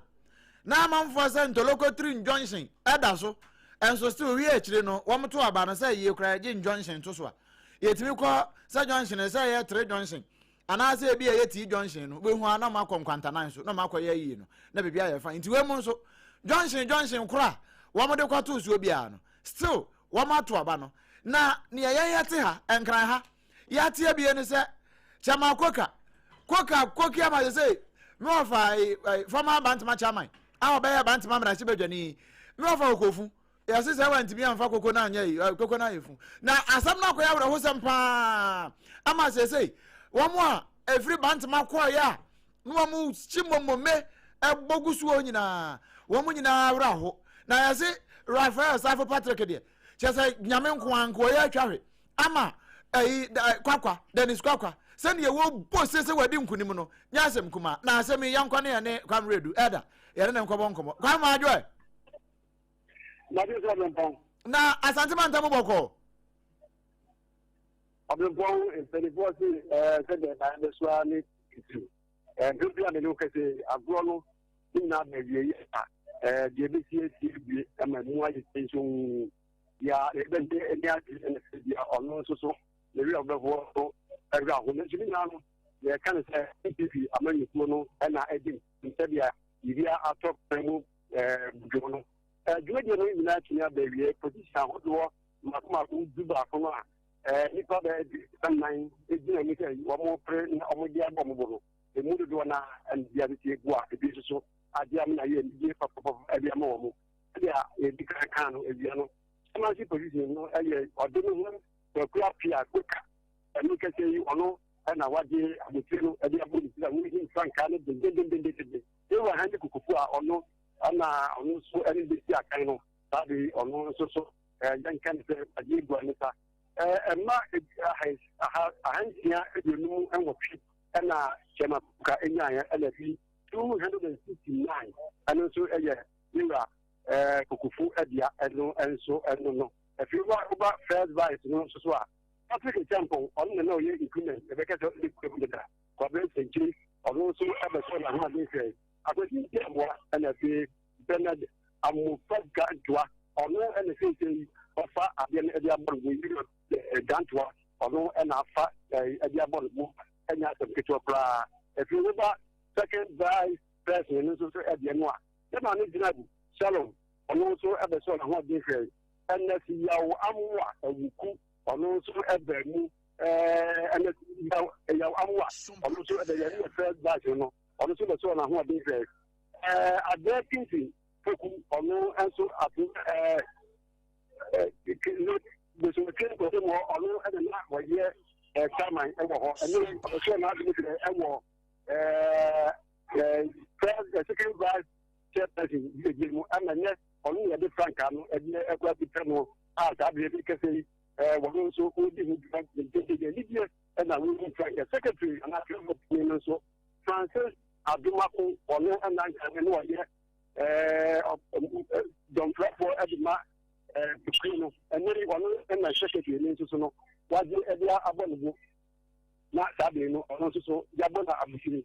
Na amanfoɔ sɛ Ntoloko tiri injunction ɛda so nso still wie akyire no wɔn to aba no sɛ yie koraa yɛgye injunction to so a yɛtumi kɔ sɛ junction sɛ ɛyɛ three junction anaasɛ ebi ɛyɛ tii junction no wobɛhu a na wɔn akɔ nkwantanan so na wɔn akɔ yɛ yie no na biribi ayɛ fine. Nti wei mu nso junction junction koro a wɔn de kɔto soɔ biara no still wɔn ato aba no. Na nea yɛn yɛte ha Nkran ha yɛate abie ne sɛ kyɛma koka koka koki ama sɛ sɛ me wɔfa former Bantama chairman a ɔbɛyɛ Bantama mmarahyɛ badwani me wɔfa Okofu yɛse sɛ wantumi amfa koko no anyɛ yi koko no ayɛ fu na asɛm no akɔyɛ awerɛhosɛm paa ama sɛsei wɔn a ɛfiri Bantama kɔɔyɛ a na wɔn kyi mmɔmmɔme ɛbɔ gu soɔ nyinaa wɔn nyinaa werɛ aho na yɛse Raphael Safo Patrick deɛ kyɛ sɛ nyame nko a nka ɔyɛ atwa hwe ama ɛyi kwakwa Dennis Kwakwa sɛdeɛ wɔbɔ se sɛ wɔadi nkonim no nyɛ asɛm kuma na asɛm yi yɛnkɔ ne yɛne Kwame Redu ɛda yɛne ne nkɔbɔ nkɔmmɔ. Kwame adwoɛ. Na Asante mantam bɔkɔɔ. Ɔbɛnpɔn mpanimfoɔ se ɛɛ sɛdeɛ nan bɛso ara ne titiriw. Ɛɛ mpɛn a mene wo kɛse agorɔ no ne nyinaa ba awie yɛ a ɛɛ deɛ ɛbɛsi asi abue ama mu ayɛ nso deɛ ɛbɛgye ani agye ɛne sɛ deɛ ɔno nso so ne werɛ bɛhoɔ so ɛwerɛ aho no nso ne nyinaa no yɛka no sɛ NPP amanyɔkuo no ɛna ɛdi sɛdeɛ biribiara atɔ kwan mu ɛɛ dwo no. Dwumadie no nyinaa tumi aba awie position ahodoɔ mmaako mmaako 11 no a nnipa bɛyɛ 34 gyina mu sɛ wɔpere na wɔde abɔ wɔn bo no, emu dodoɔ no ara na ebi abɛsi agu a ebi nso so agye amena ayɛ anigye papapapa de ama wɔn. Sɛdeɛ yɛdi kan kaa no awia no, chairmanship position no yɛ ɔde ne ho Kwaku Appiah Koka ɛno kɛseɛ yi ɔno na wagye abotire no de abɔ ne tiri a wɔrehi frankaa no dendendendenden. Ewa Henry Kokofu a ɔno na ɔno nso ne bɛsi akan no saa de ɔno nso so yɛnka ne sɛ agye agua ne sa ɛma 658 ɛna Chairman Kuka nyaeɛ ɛna fi 269 ɛno nso ɛyɛ Wura Kokofu ɛdea ɛno nso ɛno no afei woba first vice no nso so a Patrick Nkyɛmpɔn ɔno na na ɔyɛ incumbent ɛbɛka sɛ ɔne kura mu deda Kwabena Sɛnkyiri ɔno nso ɛbɛsɔ n'ahoɔden hwɛ Akwasi Ntiamoa ɛna afei Bernard Amofa Gantoa ɔno ɛna seesei ɔfa adeɛ no ɛde abɔ no bo yi Gantoa ɔno ɛna afa ɛde abɔ no bo ɛnyɛ asɛm ketewa koraa afei woba second vice president no nso so ɛdeɛ no a ne maame gyina bu Shalom ɔno nso ɛbɛsɔ n'ahoɔden hwɛ ɛna si Yaw Amoa Awuku ɔno nso ɛbɛ mu ɛna Yaw Yaw Amoa ɔno nso ɛbɛ yɛ ne first vice no ɔno nso bɛsɔ n'ahoɔden hwɛ ɛɛ Adeɛ Kintin Poku ɔno nso ato ɛɛ ɛɛ bosomtwe nkɔsɛ mu hɔ ɔno ɛna na wɔyɛ ɛɛ chairman ɛwɔ hɔ ɛno ɔsɔ n'adwene hwɛ ɛwɔ ɛɛ ɛɛ first second vice chairperson yie mu ɛna nyɛ ɔno na yɛde frankaa no ɛde ɛkɔ akita no a saa bere bi kɛse yi ɛɛ wɔn nso wɔdi ho dwuma gyegyegye anigye ɛna wɔdi frankaa secretary anaa treasurer no nso Francis Adomako ɔno ɛna nka ne ɔyɛ ɛɛ dɔmfrɛfoɔ ɛde ma ɛɛ kuo no ɛne ɔno ɛna secretary no nso so no wagye ɛde abɔ ne bo na saa bere no ɔno nso so yɛabɔ no abotire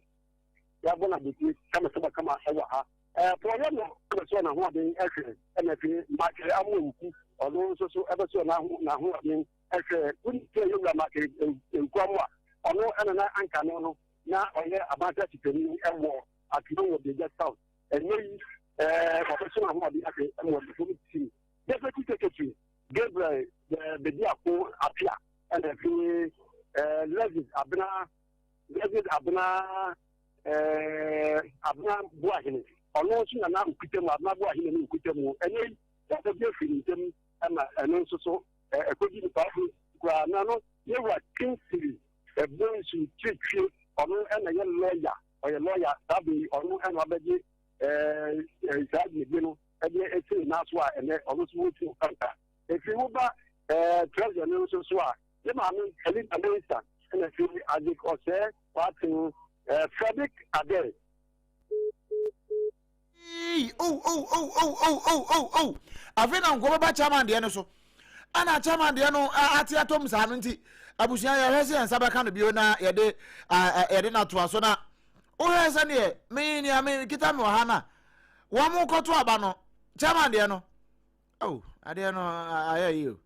yɛabɔ no abotire kama kama kama ɛwɔ ha ɛɛ pɔlɔ no ɛbɛsɔ n'ahoɔden ɛhwɛ ɛna afei maakere amu ewuku ɔno nso so ɛbɛsɔ n'aho n'ahoɔden ɛhwɛ wuli sɛ yɛwura maakere ewuku amu a ɔno ɛna na anka no no na ɔyɛ abanta tipani ɛwɔ atuma wɔ Beja South ɛnɛ yi ɛɛ ɔbɛsɔ n'ahoɔden ahwɛ ɛwɔ ɔbɛfo ti deputy secretary Gabriel ɛɛ Bediako Apia ɛna afei ɛɛ Levis Abena Levis Abena ɛɛ Abena Buahene ɔno nso na na okuta mu Abena Buahene ne okuta mu ɛnɛ yi wɔbɛbi afiri ne nsam ɛma ɛno nso so ɛɛ ɛkɔdi nipa koraa na no yɛwura Kingsley Ɛbonsu Kyekye ɔno ɛna yɛ lɔya ɔyɛ lɔya saa bere yi ɔno ɛna abɛgye ɛɛ saa dwumadie no ɛde esi ne nan so a ɛnɛ ɔno nso wɔtu kanta efiri wo ba ɛɛ treasure no nso so a ne maame Elida Mensah ɛna efiri Isaac Ɔsɛɛ Kwaten ɛɛ Frederick Adɛ. Eii oh oh oh oh oh oh oh oh afei na nkoa bɛba chairman deɛ no so ɛna chairman deɛ no ate atɔm saa no nti abusua yɛhwɛ sɛ yɛn nsa bɛka no bio na yɛde yɛde no atoa so na wohwɛ sɛ neɛ me nea me kita me wɔ ha no a. Wɔn kɔto aba no, chairman deɛ no, oh, adeɛ no ayɛ yi o.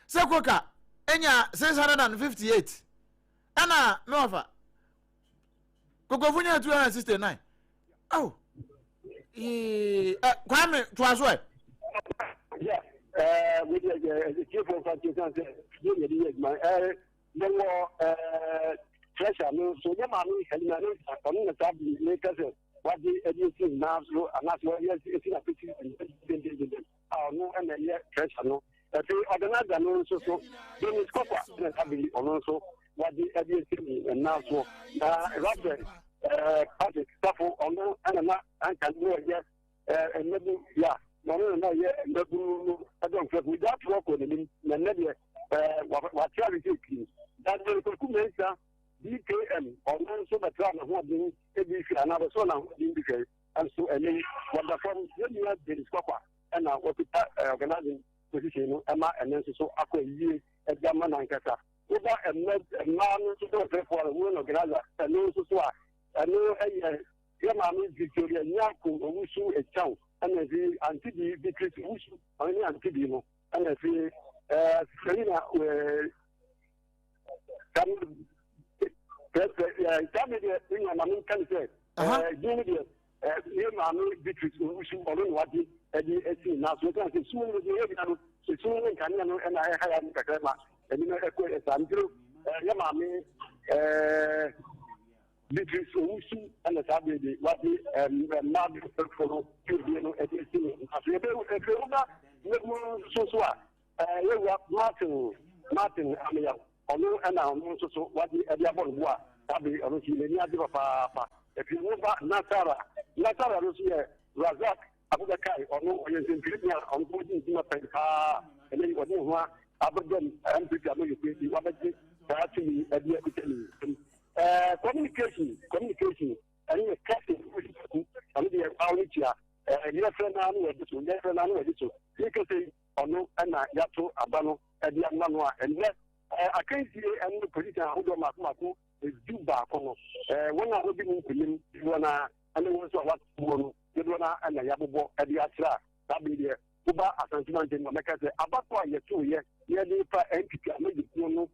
Sɛ koka enya 658 ɛna me wɔfa kokofo nya 269. Oh, yee, ɛ Kwame toa so ɛ. Yeah, ɛɛ, wei deɛ ɛ tiefo nfa nti san sɛ yɛ yɛ de yɛ adwuma ɛɛ yɛwɔ ɛɛ pressure no so yɛ maame Helena no ɔno na saa bi ne kɛsɛ wagye ɛde esi nyinaa so anaasɛ wɔyɛ esi na peti dendendenden a ɔno ɛna ɛyɛ pressure no. Ɛfei organizer no nso so Dennis Kɔkwa ɛna saa bi ɔno nso wagye ɛde esi nyinaa so na Reverend ɛɛ Patrick Safo ɔno ɛna na anka no ɔyɛ ɛɛ mmabu ya na ɔno na na ɔyɛ mmabu no ɛdɔ nkurɔfo gya ato ɔkɔ n'anim na nnɛ deɛ ɛɛ wate ase sɛ pii. Daniel Kwaku Mensah BKM ɔno nso bɛtra n'ahoɔden bi hwɛ anaa bɛsɔ n'ahoɔden bi hwɛ nso ɛnɛ yi wɔda fam. Yɛn nua Dennis Kwakwa ɛna wɔkuta ɛɛ organizing position no ɛma ɛnɛ nso so akɔ yie ɛde ama n'ankasa. Woba ɛmɛ mmaa no nso so ɔfɛfoɔ a wɔn organizer ɛno nso so a ɛno ɛyɛ yɛ maame Victoria Nyarko Owusu Ekyɛw ɛna efi Aunty Bi Beatrice Owusu ɔno ne Aunty Bi no ɛna efi ɛɛ Selina ɛɛ saa mi deɛ ne nua maame nka ne sɛ ɛɛ din no deɛ ɛɛ yɛ maame Beatrice Owusu ɔno na wagye ɛde esi ne nan so ɛsan sɛ sum no deɛ yɛ bia no sum ne nkanea no ɛna ɛha ya no kakra ma ɛni no ɛkɔ ɛsa ntiro ɛɛ yɛ maame ɛɛ Beatrice Owusu ɛna saa bere de wagye ɛɛ mmaa bi fɛfo no tuodie no ɛde esi ne nan so ebe efe wo ba ne mu nso so a Yɛwura Martin Martin Ameyaw, ɔno na ɔno nso so wagye de abɔ no bo a saa bere yi ɔno nso n'ani agye papaapa. Afei wo ba Nasara, Nasara no nso yɛ Razak Abubakar, ɔno ɔyɛ nsɛntwerɛni a ɔno nso wagye ne dwuma pɛn paa. Ɛnɛ yi ɔde ne ho abɛdɔm NPP amanyɔkuo nti wabɛgye saa tumi yi de akuta ne nsam. Ɛɛ communication, communication ɛno yɛ Captain Kofi Poku, ɔno deɛ ɔno tua ɛɛ yɛfrɛ no ano wɔde so, yɛfrɛ no ano wɔde so. Ne kɛse yi ɔno na yɛato aba no de ama no a ɛnnɛ akansie ne position ahodoɔ mmaako mmaako 11 no, wɔn a wɔdi mu nkonim dodoɔ no ara ne wɔn nso a wɔato mu no dodoɔ no ara na yɛabobɔ de akyerɛ a saa bere deɛ woba Asante mantam mu a mɛka sɛ abatoɔ a yɛtoeɛ yɛde fa NPP amanyɔkuo no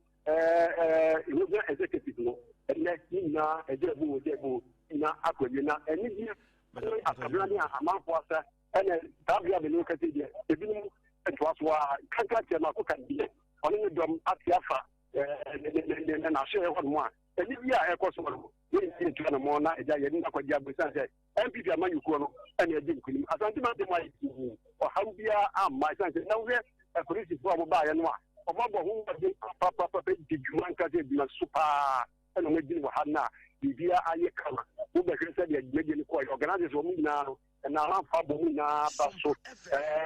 regional executive no ɛnnɛ ne nyinaa ɛgya abu ɛgya abu nyinaa akɔ awie na anigyeɛ ne akabena ne amanfoɔ asa Ɛna saa bere a me ne wo kasa yi deɛ, ebinom toa so ara kanka kyerɛ mako ka deɛ ɔne ne dɔm ate afa ne n'ahyɛɛ hɔ nom a ɛne bi a ɛkɔ so no yɛn nyinaa yɛtu anamɔ na agya yɛde no akɔgye abo ɛsiane sɛ NPP amanyɔkuo no ɛna ɛdi nkunim. Asante mantam ayɛ pii ɔhaw biara amma ɛsiane sɛ na wohwɛ apolisifoɔ a wɔbaeɛ no a wɔabɔ ho mmɔden papapapa di dwuma nkasa adwuma so paa ɛna wɔagyina wɔ ha no a biribiara ayɛ kama. Wobɛhwɛ sɛdeɛ dwumadie no kɔɔ organisers wɔn nyinaa no na amanfo abɔ mu nyinaa ba so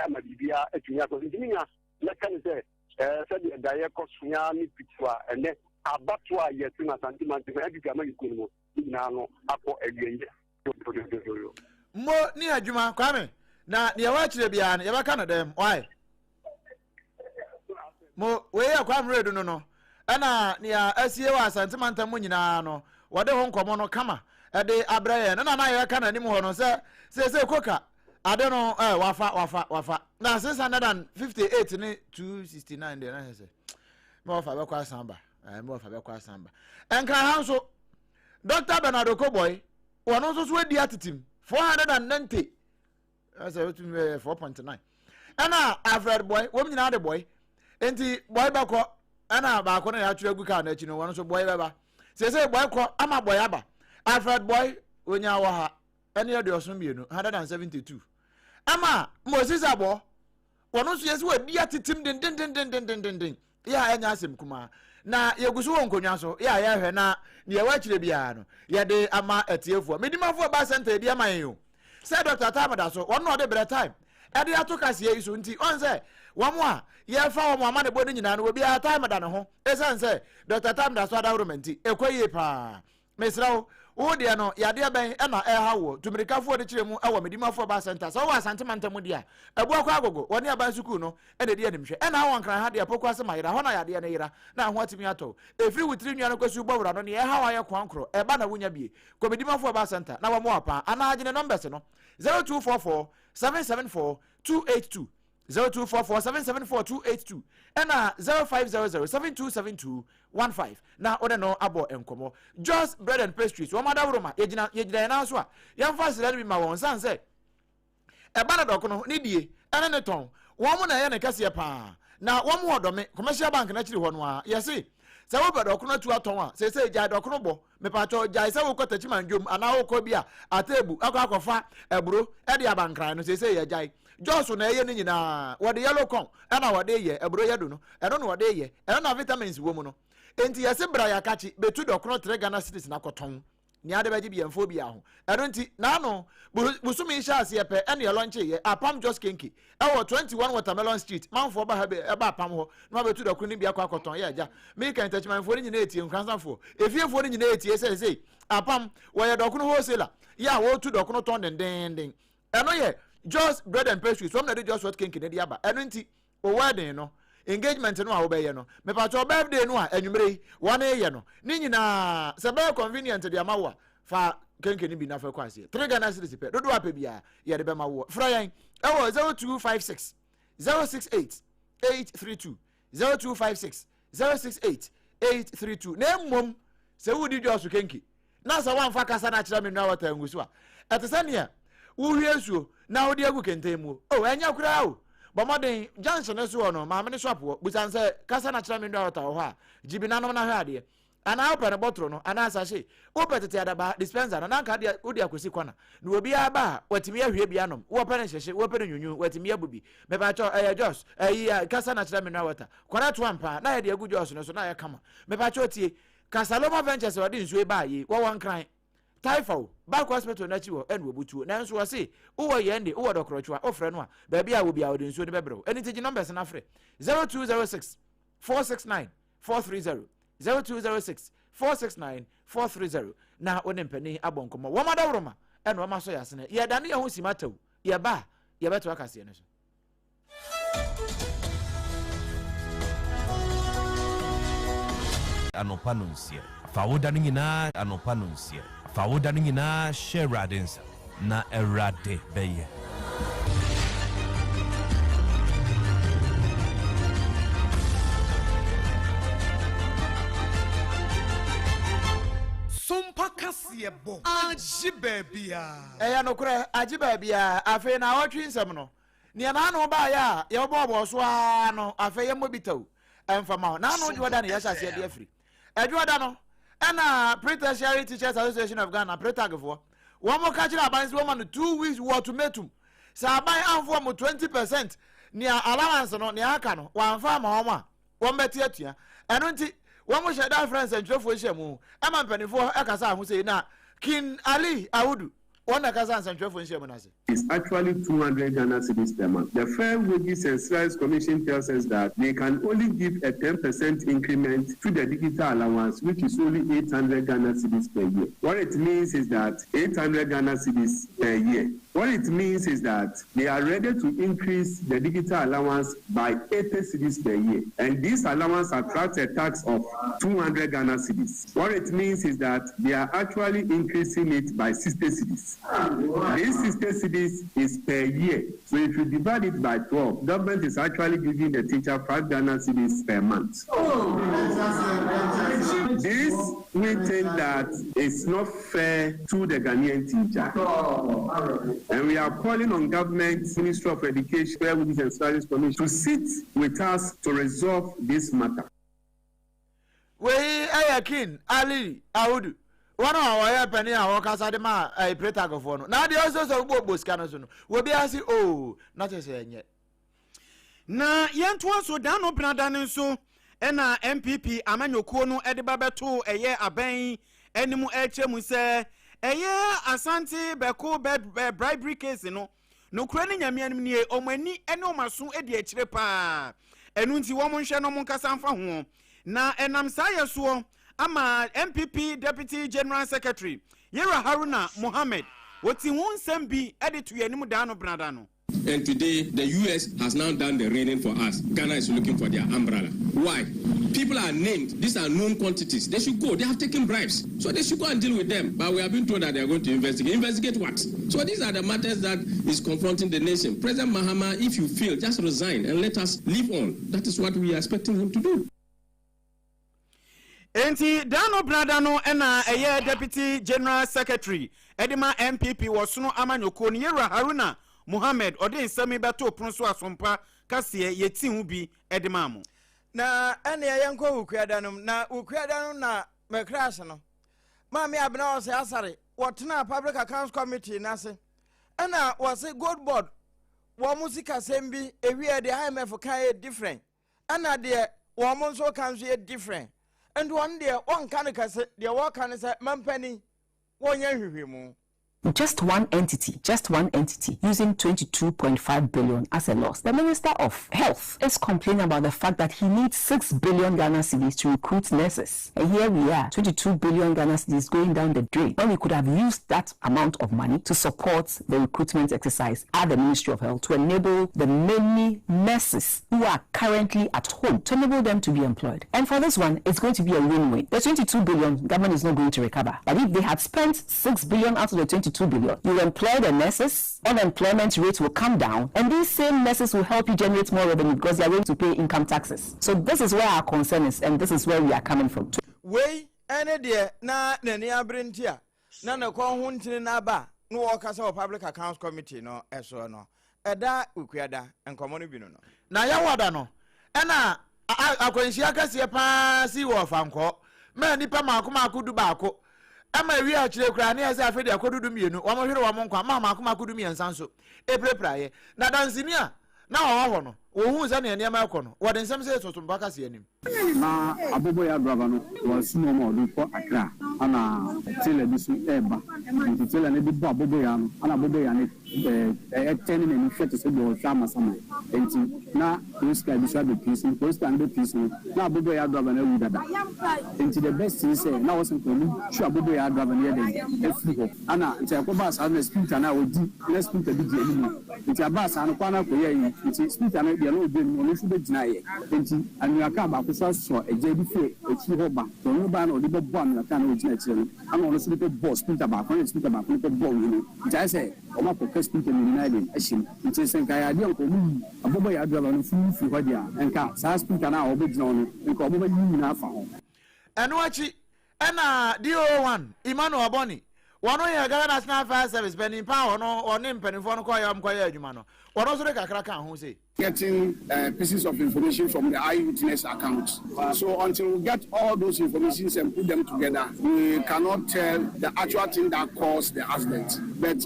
ama biribiara atumi akɔ so. Nti me nua, mɛka ne sɛ sɛdeɛ daeɛ kɔ so ya ne pitu a ɛnɛ abatoɔ a yɛto no Asante mantam NPP amayɛkuo no mu ne nyinaa no akɔ awieeɛ dododododo. Mo ne adwuma Kwame na deɛ ɛwɔ akyire biara no yɛbɛka no dɛm why mo wei yɛ Kwame Redu no no ɛna nea asie wɔ Asante mantam mu nyinaa no wɔde ho nkɔmɔ no kama ɛde abrɛ yɛn ɛna na yɛka n'anim hɔ no sɛ seesei koka ade no ɛɛ wafa wafa wafa na 658 ne 269 deɛ na sɛ sɛ mɛ wafa bɛkɔ asan ba ɛɛ mɛ wafa bɛkɔ asan ba ɛnkran ha nso Dr. Bernard Okoboy wɔn nso so adi atetem 490 ɛsɛ wotumi yɛ 4.9 ɛna Alfred Boy wɔn nyinaa de boy nti boy bɛkɔ ɛna baako na yɛatwerɛ agu kaa n'akyi no wɔn nso boy bɛba sese boy kɔ ama boy aba Alfred Boy onya wɔ ha ɛne 72 172 ama Moses abɔ wɔn nso yɛsi wɔadi atetem dendendendendendenden yɛ a ɛnyɛ asɛm kumaa na yɛgu so wɔ nkonnwa so yɛ a yɛhwɛ na nea ɛwɔ akyire biara no yɛde ama atiefoɔ medimafoɔ ba center ɛdi ama yɛn o sɛ Dr. Time da so wɔn na ɔde brɛ time ɛde ato kaseɛ yi so nti ɔn sɛ wɔn a yɛfa wɔn ama ne bɔ no nyinaa no obiara time da ne ho ɛsiane sɛ Dr. Time da so adaworoma nti ɛkɔ yie paa mesrɛ wo Wo deɛ no, yadeɛ bɛn na ɛreha woɔ? Tu mmirika de kyerɛ mu wɔ Medimafoɔ Baa Center. Sɛ wowɔ Asante mantam mu deɛ a, Abuakwa Agogo, wɔne Aban Sukuu no na ɛdi animhwɛ. Ɛna wɔ Nkran ha deɛ, Poku ase ma yera, hɔ na yadeɛ no yera na ɛho atumi atɔ wo. Ɛfiri wo tiri nnua no kɔsi wo bɔwura no, nea ɛha wo ayɛ koankorɔ, ɛba na wonya bie. Kɔ Medimafoɔ Baa Center na wɔmmoa wo paa. Anaa gye ne nɔmbɛse no, 0244 774 282. 0244 774 282 ɛna 0500 7272 15 na wo ne no abɔ nkɔmmɔ. Jos Bread and Pastries, wɔn adaworoma, yɛgyina yɛgyina yɛn nan so a, yɛmfa aseda no bi ma wɔn sane sɛ ɛba no dɔkono ne die ɛne ne tɔn, wɔn na ɛyɛ ne kɛseɛ paa. Na wɔn wɔ Dɔme Commercial Bank no akyiri hɔ no ara. Yɛse sɛ wopɛ dɔkono atu atɔn a, seesei gyae dɔkono bɔ. Mepakyɛw gyae sɛ wokɔ Techiman dwom anaa wokɔ bi a Atebu akɔ akɔfa aburo de aba Nkran no, seesei yɛagyae. Jos na ɛyɛ ne nyinaa. Wɔde yellow corn na wɔde yɛ aburo yadu no, ɛno na wɔde yɛ, ɛno na vitamins wɔ mu no. Enti yɛse bra Yakakye betu dɔkono tre Ghana cedis na kɔtɔn. Nea ade bɛgye bia mfa obiara ho. Ɛno nti, n'ano bosome yi hyɛ aseɛ pɛ ɛne ɛlɔnkyeeɛ Apam Jos Kenke ɛwɔ 21 Watermelon Street. Manfoɔ ba ha bi ɛba Apam hɔ na wabɛtu dɔkono no bi akɔ akɔtɔn. Yɛ agya, meka Ntakyimanfoɔ no nyinaa etie, Nkoransafoɔ, efiefoɔ no nyinaa etie sɛ sei Apam wɔyɛ dɔkono wholesaler yɛ a wɔtu dɔkono tɔn dendeenden. Ɛno yɛ Jos Bread and Pastries, wɔn na ɛde Jos Hot Kenke no de aba. Ɛno nti, wo wedding no, engagement no a wobɛyɛ no, mepakyɛw birthday no a anwummere yi wɔn reyɛ no, ne nyinaa, sɛ ɛbɛyɛ convenient de ama wo a, fa kenke no bi na fa kɔ aseɛ. 3 Ghana cedis pɛ, dodoɔ a pɛ biara yɛde bɛma woɔ. Frɛ yɛn ɛwɔ 0256 068 832, 0256 068 832. Na mmom sɛ wodi Jos kenke na sɛ woamfa kasa no akyerɛ me nnora wɔtaa ngu so a, ɛte sɛ nea wohwie nsuo na wode agu kɛntɛn mu o. Ɛnyɛ koraa o. Bɔ mmɔden, junction no so hɔ no, maame no shop hɔ, busa no sɛ kasa no akyerɛ me nnora wɔtaa wɔ hɔ a, gye bi na nom na hwɛ adeɛ. Anaa wopɛ no bɔtoro no, anaa sachet. Wopɛ tete adabaa, dispenser no, na anka deɛ wode akɔsi kɔna. Na obiara ba a, watumi ahwie bi anom. Wopɛ no hyehye, wopɛ no nwunwunu, watumi abu bi. Mepakyɛw, ɛyɛ Jos, ɛyi, kasa no akyerɛ mineral water. Kɔrɛ toa mpaa, na yɛde agu Jos no so, na ayɛ kama. Mepakyɛw tie. Kasaloma Ventures a ɔde nsuo yi baa yei, wɔwɔ Nkran, Taifa o, Bark Hospital no akyi hɔ ɛna wɔbutuo. Nanso wɔse wowɔ yɛn de, wowɔ Dɔkorɔtwo a, wofrɛ no a, baabi a wɔ biara ɔde nsuo no bɛbrɛ wo. Ɛno nti gye numbers no afrɛ, 0206 469 430, 0206 469 430 na wo ne mpanin abɔ nkɔmmɔ. Wɔn adaworoma ɛna wɔn asɔ yɛn asene. Yɛdane yɛn ho simata o, yɛba a, yɛbɛtoa kaseɛ no so. Anɔpa nonsia. Fa wo da no nyinaa anɔpa nonsia. Fa wo da no nyinaa hyɛ Awurade nsa, na Awurade bɛyɛ. Sompa kaseɛbɔ agye baabiara. Ɛyɛ nokorɛ, agye baabiara. Afei naawɔtwe nsɛm no, Nea n'ano baeɛ a yɛbɔbɔɔ so ara no, afei yɛmmɔ bi tau mfa ma wo. N'ano dwoɔda na yɛhyɛ aseɛ de afiri. Ɛdwoɔda no, ɛna Pre-Tertiary Teachers Association of Ghana, PRETAG foɔ, wɔn ka kyerɛ aban sɛ wɔma no 2 weeks wɔ ultimatum. Sɛ aban amfo wɔn 20% nea allowance no, nea aka no, wɔamfa ama wɔn a, wɔn bɛte atua. Ɛno nti, wɔn hyɛ da frɛ nsɛntwerɛfoɔ nhyiamu ɛma mpanimfoɔ ɛkasa ho sei na King Ali Awudu, wɔn na ɛkasa nsɛntwerɛfoɔ nhyiamu no ase. Is actually 200 Ghana cedis per month. The Fair Wages and Salaries Commission tells us that they can only give a 10% increment to the digital allowance, which is only 800 Ghana cedis per year. What it means is that 800 Ghana cedis per year. What it means is that they are ready to increase the digital allowance by 80 cedis per year. And this allowance attracts a tax of 200 Ghana cedis. What it means is that they are actually increasing it by 60 cedis. This 60 cedis is per year. So if you divide it by 12, government is actually giving the teacher 5 Ghana cedis per month. This, we think that it's not fair to the Ghanaian teacher. And we are calling on government, Ministry of Education, Fair Wages and Salaries Commission to sit with us to resolve this matter. Wei yɛ King Ali Audu, wɔn a wɔyɛ panin a wɔkasa de ma ɛyɛ Pretagfoɔ no. Na deɛ ɔsɛ sɛ wobɔ sika no so no, obiara se oo, na kyerɛ sɛ ɛnyɛ. Na yɛntoa so, da no benada no nso ɛna NPP amanyɔkuo no de ba bɛtoo ɛyɛ abɛn anim ɛrekyerɛ mu sɛ ɛyɛ Asante Bɛko bɛ bribery case no Nokorɛ ne Nyame anim nie, wɔn ani ne wɔn aso di akyire paa, ɛno nti wɔn nhwɛ na wɔn nkasa mfa ho. Na ɛnam saa yɛ soɔ ama NPP Deputy General Secretary, Yɛwura Haruna Mohammed, wɔti ho nsɛm bi de to yɛn anim daa no benada no. And today, the US has now done the raining for us. Ghana is looking for their umbrella. Why? People are named. These are known quantities. They should go. They have taken bribes. So they should go and deal with them. But we have been told that they are going to investigate. Investigate what? So these are the matters that is confronting the nation. President Mahama, if you feel, just resign and let us live on. That is what we are expecting him to do. Enti da no benada no na ɛyɛ Deputy General Secretary de ma NPP wɔ Sono amanyɔkuo no, Yewura Haruna Mohammed, ɔde nsɛm yi bɛtoo pono so asompa kaseɛ yɛti ho bi de maa mo. Na ɛneɛ yɛnkɔ Wukuada no mu. Na Wukuada no na mekra ase no, Maame Abena Osei Asare wɔtenaa Public Accounts Committee no ase ɛna wɔse Gold Board wɔn sikasɛm bi ewiɛ deɛ IMF ka yɛ different. Ɛna deɛ wɔn nso ka nso yɛ different. Nti wɔn deɛ wɔnka no kɛse, deɛ wɔka ne sɛ mampanin wɔnyɛ nhwehwɛmu. Just one entity, just one entity using 22.5 billion as a loss. The Minister of Health is complaining about the fact that he needs 6 billion Ghana cedis to recruit nurses. And here we are, 22 billion Ghana cedis going down the drain when we could have used that amount of money to support the recruitment exercise at the Ministry of Health to enable the many nurses who are currently at home, to enable them to be employed. And for this one, it's going to be a win-win. The 22 billion, government is not going to recover. But if they had spent 6 billion out of the 22 billion, you employ the nurses, unemployment rate will come down, and these same nurses will help you generate more revenue because they are going to pay income taxes. So this is where our concern is, and this is where we are coming from. Wei ne deɛ na n'ani abere nti a na ne kɔn ho ntini no aba a na wɔrekasa wɔ Public Accounts Committee no soɔ no. Ɛda Wukuada nkɔmmɔ no bi no no. Na Yawada no, ɛna akwanhyia kɛseɛ pa ara sii wɔ Ɔfankɔɔ maa nnipa mmaako mmaako dubaako, ɛma ɛwiee akyire koraa ne ɛsɛ afei deɛ ɛkɔdu dumienu, wɔhwere wɔn nkwa maa mmaako mmaako dumiɛnsa nso pirapiraeɛ. Na danseni a na ɔwɔ hɔ no, wɔhuu sɛdeɛ nneɛma rekɔ no, wɔde nsɛm sei too Sompa kaseɛ anim. Na aboboyaa driver no wasi nnoɔma a ɔde rekɔ Accra ana trailer bi so reba nti trailer no de bɔ aboboyaa no ana aboboyaa no ɛtɛne n'ani hwɛ te sɛ deɛ ɔrehwɛ amasaman nti na police car bi so abɛpie so police car no bɛpie so no na aboboyaa driver no awu dada nti the best thing sɛ na wɔsɛ nka ɔmo twi aboboyaa driver no yɛ dɛn afiri hɔ ana nti ɛkɔbaa saa na sprinter no a ɔdi na sprinter bi di anim. Ntsi aber saa no, kwan no akɔyɛ iyi ntsi, speaker no deɛ na ɔgyina mu no, ɔno nso bɛgyinaeɛ. Ntsi anwea kaa baako nso asɔ gya bi firi akyiri hɔ ba, ntsi ɔno baeɛ na ɔde bɛbɔɔ anwea kaa no a ɔgyina akyire no, ɛna ɔno nso de kɔbɔɔ speaker baako, ɛna speaker baako no kɔbɔɔ wei no. Ntsi ayɛ sɛ wɔakɔka speaker mmienu no ayɛ den ahyɛ mu. Ntsi sɛ nka ɛyɛ adeɛ a nka wɔyi abɔbɔyaa driver no firi firi hɔ deɛ a, nka saa speaker no a ɔbɛgyina hɔ no, nka wɔbɛyi ne nyinaa afa ho. Ɛno akyi Ɛna DO1 Emmanuel Bonney, wɔno yɛ Ghana National Fire Service panin pa a ɔno ɔne mpanimfoɔ no kɔeɛ a wɔkɔyɛɛ adwuma no, ɔno nso de kakra kaa ho sei. Getting pieces of information from the eyewitness account so until we get all those informations and put them together we cannot tell the actual thing that caused the accident but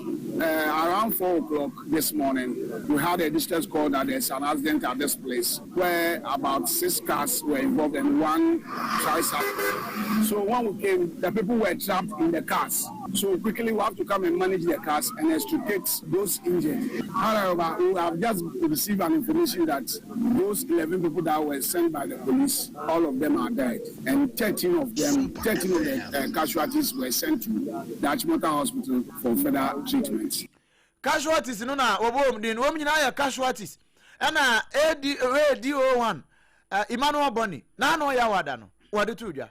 around 4 o'clock this morning we had a distress call that there's an accident at this place where about six cars were involved and one tricycle. So when we came, the people were trapped in the cars. So quickly we have to come and manage the cars and extricate those injured. However, we have just received an information that those 11 people that were sent by the police, all of them are dead. And 13 of them, 13 of the casualties were sent to the Achimota Hospital for further treatment. Casualties no na wɔbɔ wɔn din no, wɔn nyinaa yɛ casualties. Ɛna AD, ADO1, uh, Emmanuel Bonney, n'ano yaw ada no, wɔde too dwa.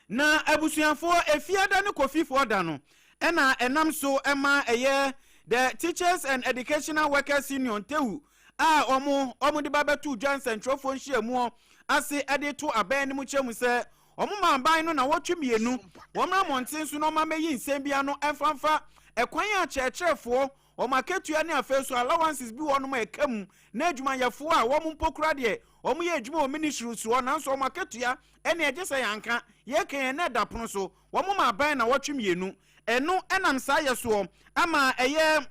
Na abusuafoɔ Efiada ne Kofifoɔ da no na ɛnam so ma ɛyɛ The Teachers and Educational Workers Union, TEWU, a wɔn wɔde ba bɛtoo dwa nsɛntwerɛfoɔ nhyiamuo ase de to aban anim kyerɛ mu sɛ wɔn ma aban no nawɔtwe mmienu wɔmmra mmɔnten so na wɔn amɛyi nsɛm bi ano mfa mfa ɛkwan a kyerɛkyerɛfoɔ wɔn akatua ne afei nso allowances bi wɔ nom a ɛka mu na adwumayɛfoɔ a wɔn mpo kora deɛ wɔn yɛ adwuma wɔ ministry soɔ nanso wɔn akatua ɛne ɛgye sɛ yɛanka yɛka yɛn na ɛda pono so wɔn ma aban nawɔtwe mmienu ɛno ɛnam saa yɛ soɔ ama ɛyɛ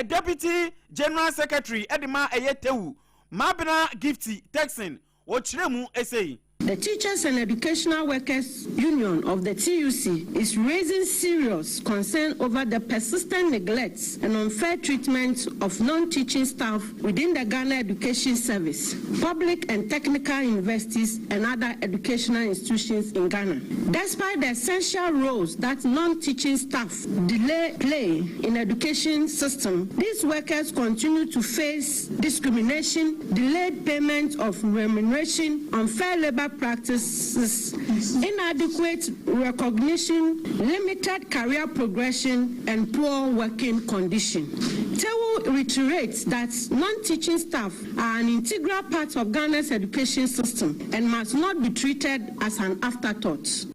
Deputy General Secretary de ma ɛyɛ Tewu, Mabena Gifty Turkson, ɔkyerɛ mu sei. The Teachers and Educational Workers Union of the TUC is raising serious concern over the persistent neglect and unfair treatment of non-teaching staff within the Ghana Education Service, public and technical universities, and other educational institutions in Ghana. Despite the essential roles that non-teaching staff delay play in education system, these workers continue to face discrimination, delayed payment of remuneration, unfair labor practices, inadequate recognition, limited career progression, and poor working conditions. TEWU reiterates that non-teaching staff are an integral part of Ghana's education system and must not be treated as an afterthought.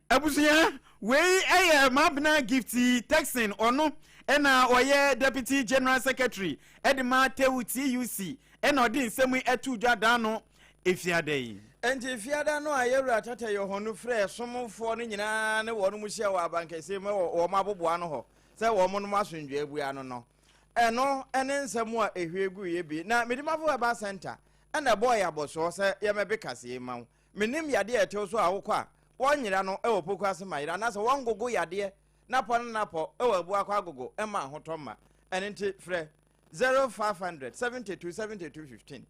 Abusua, wei yɛ Mabena Gifty Texan, ɔno na ɔyɛ Deputy General Secretary de ma TEWU TUC na ɔde nsɛm yi too dwa da no Efiada yi. Enti Efiada no a Yɛwura Tata Yohonu frɛɛ somfoɔ no nyinaa ne wɔn hyia wɔ abankɛseɛ mu wɔ wɔn aboboano hɔ sɛ wɔn nom asomdwoeɛ abua no no, ɛno ne nsɛm a ɛhwie guiɛ bi. Na Medimafo Herbal Centre na ɛbɔɔ yɛn abɔsoɔ sɛ yɛmmɛbe kaseɛ yi mma wo. Menim yadeɛ a ɛtew so a wokɔ a wɔnyera no wɔ poku ase ma yera anaasɛ wɔngogo yadeɛ napɔ ne napɔ wɔ abuakɔ agogo mma ahotɔ mma. Ɛno nti frɛ 0500 72 72 15.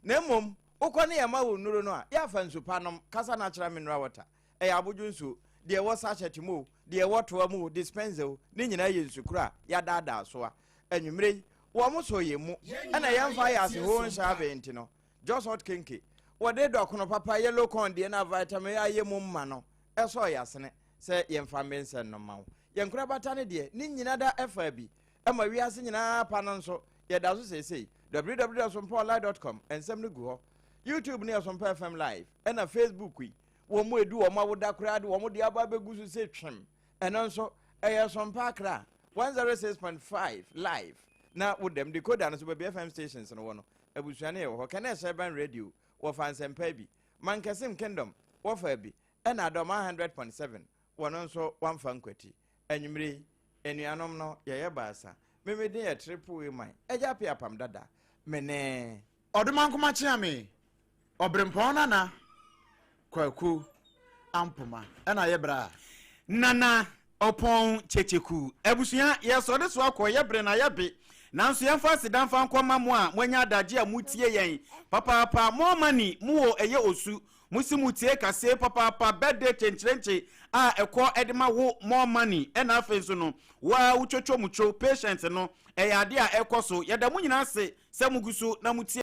Na mmom wokɔ ne yɛma wo nnuro no a, yɛafa nsu pa nom, kasa natural mineral water. Ɛyɛ abodwo nsuo, deɛ ɛwɔ sachet mu o, deɛ ɛwɔ toa mu o, dispenser o, ne nyinaa yɛ nsu koro a yɛadaadaa so a anwummerɛ yi wɔn sɔ yɛn mu ɛna yɛmfa yɛ ase hoo nhyɛ abɛn nti no Jos hot kenke wɔde dɔkono papa yellow corn deɛ na vitamin A yɛ mu ma no ɛsɔɔ yɛ asene sɛ yɛmfa mmensɛn no ma wo. Yɛn nkorabata no deɛ ne nyina da ɛfaa bi ɛma wiase nyinaa pa no nso yɛda so seesei www.sompaonline.com nsɛm no gu hɔ YouTube no yɛ Sompa FM live ɛna Facebook yi wɔn mu edu wɔn awoda koraa de wɔn de aba abɛgu so sɛ twem ɛno nso ɛyɛ Sompa Accra 106.5 live na wodam decoder no so baabi FM stations no wɔ no Abusua no yɛ wɔ hɔ. Kɛnɛ Hyɛban Radio wɔfa nsɛmpa bi. Mankasim Kingdom wɔfa bi. Ɛna Adɔma 100.7 wɔno nso wɔamfa nkwati. Anwummere yi, anuanom no yɛyɛ baasa. Me me din yɛ Triple A Man, Agya Appiah Apam Dada. Me ne. Ɔdomankoma Kyeame, Ɔberempɔn Nana Kwaku Ampoma ɛna yɛ bra. Nana Ɔpɔn Kyekyeku. Abusua, yɛsɔre so akɔ, yɛ bere na yɛ be. Nanso yɛmfa aseda mfa nkɔ ma mo a moanya adagye a motie yɛn papaapa. More money, mo wɔ ɛyɛ osu. Mo se mo tie kasee papaapa, birthday kyenkyerenkye a ɛkɔ de ma wo more money. Ɛna afei nso no, wo ara wo twotwo mo two, patient no, ɛyɛ ade a ɛkɔ so. Yɛda mo nyinaa ase sɛ mogu so na motie.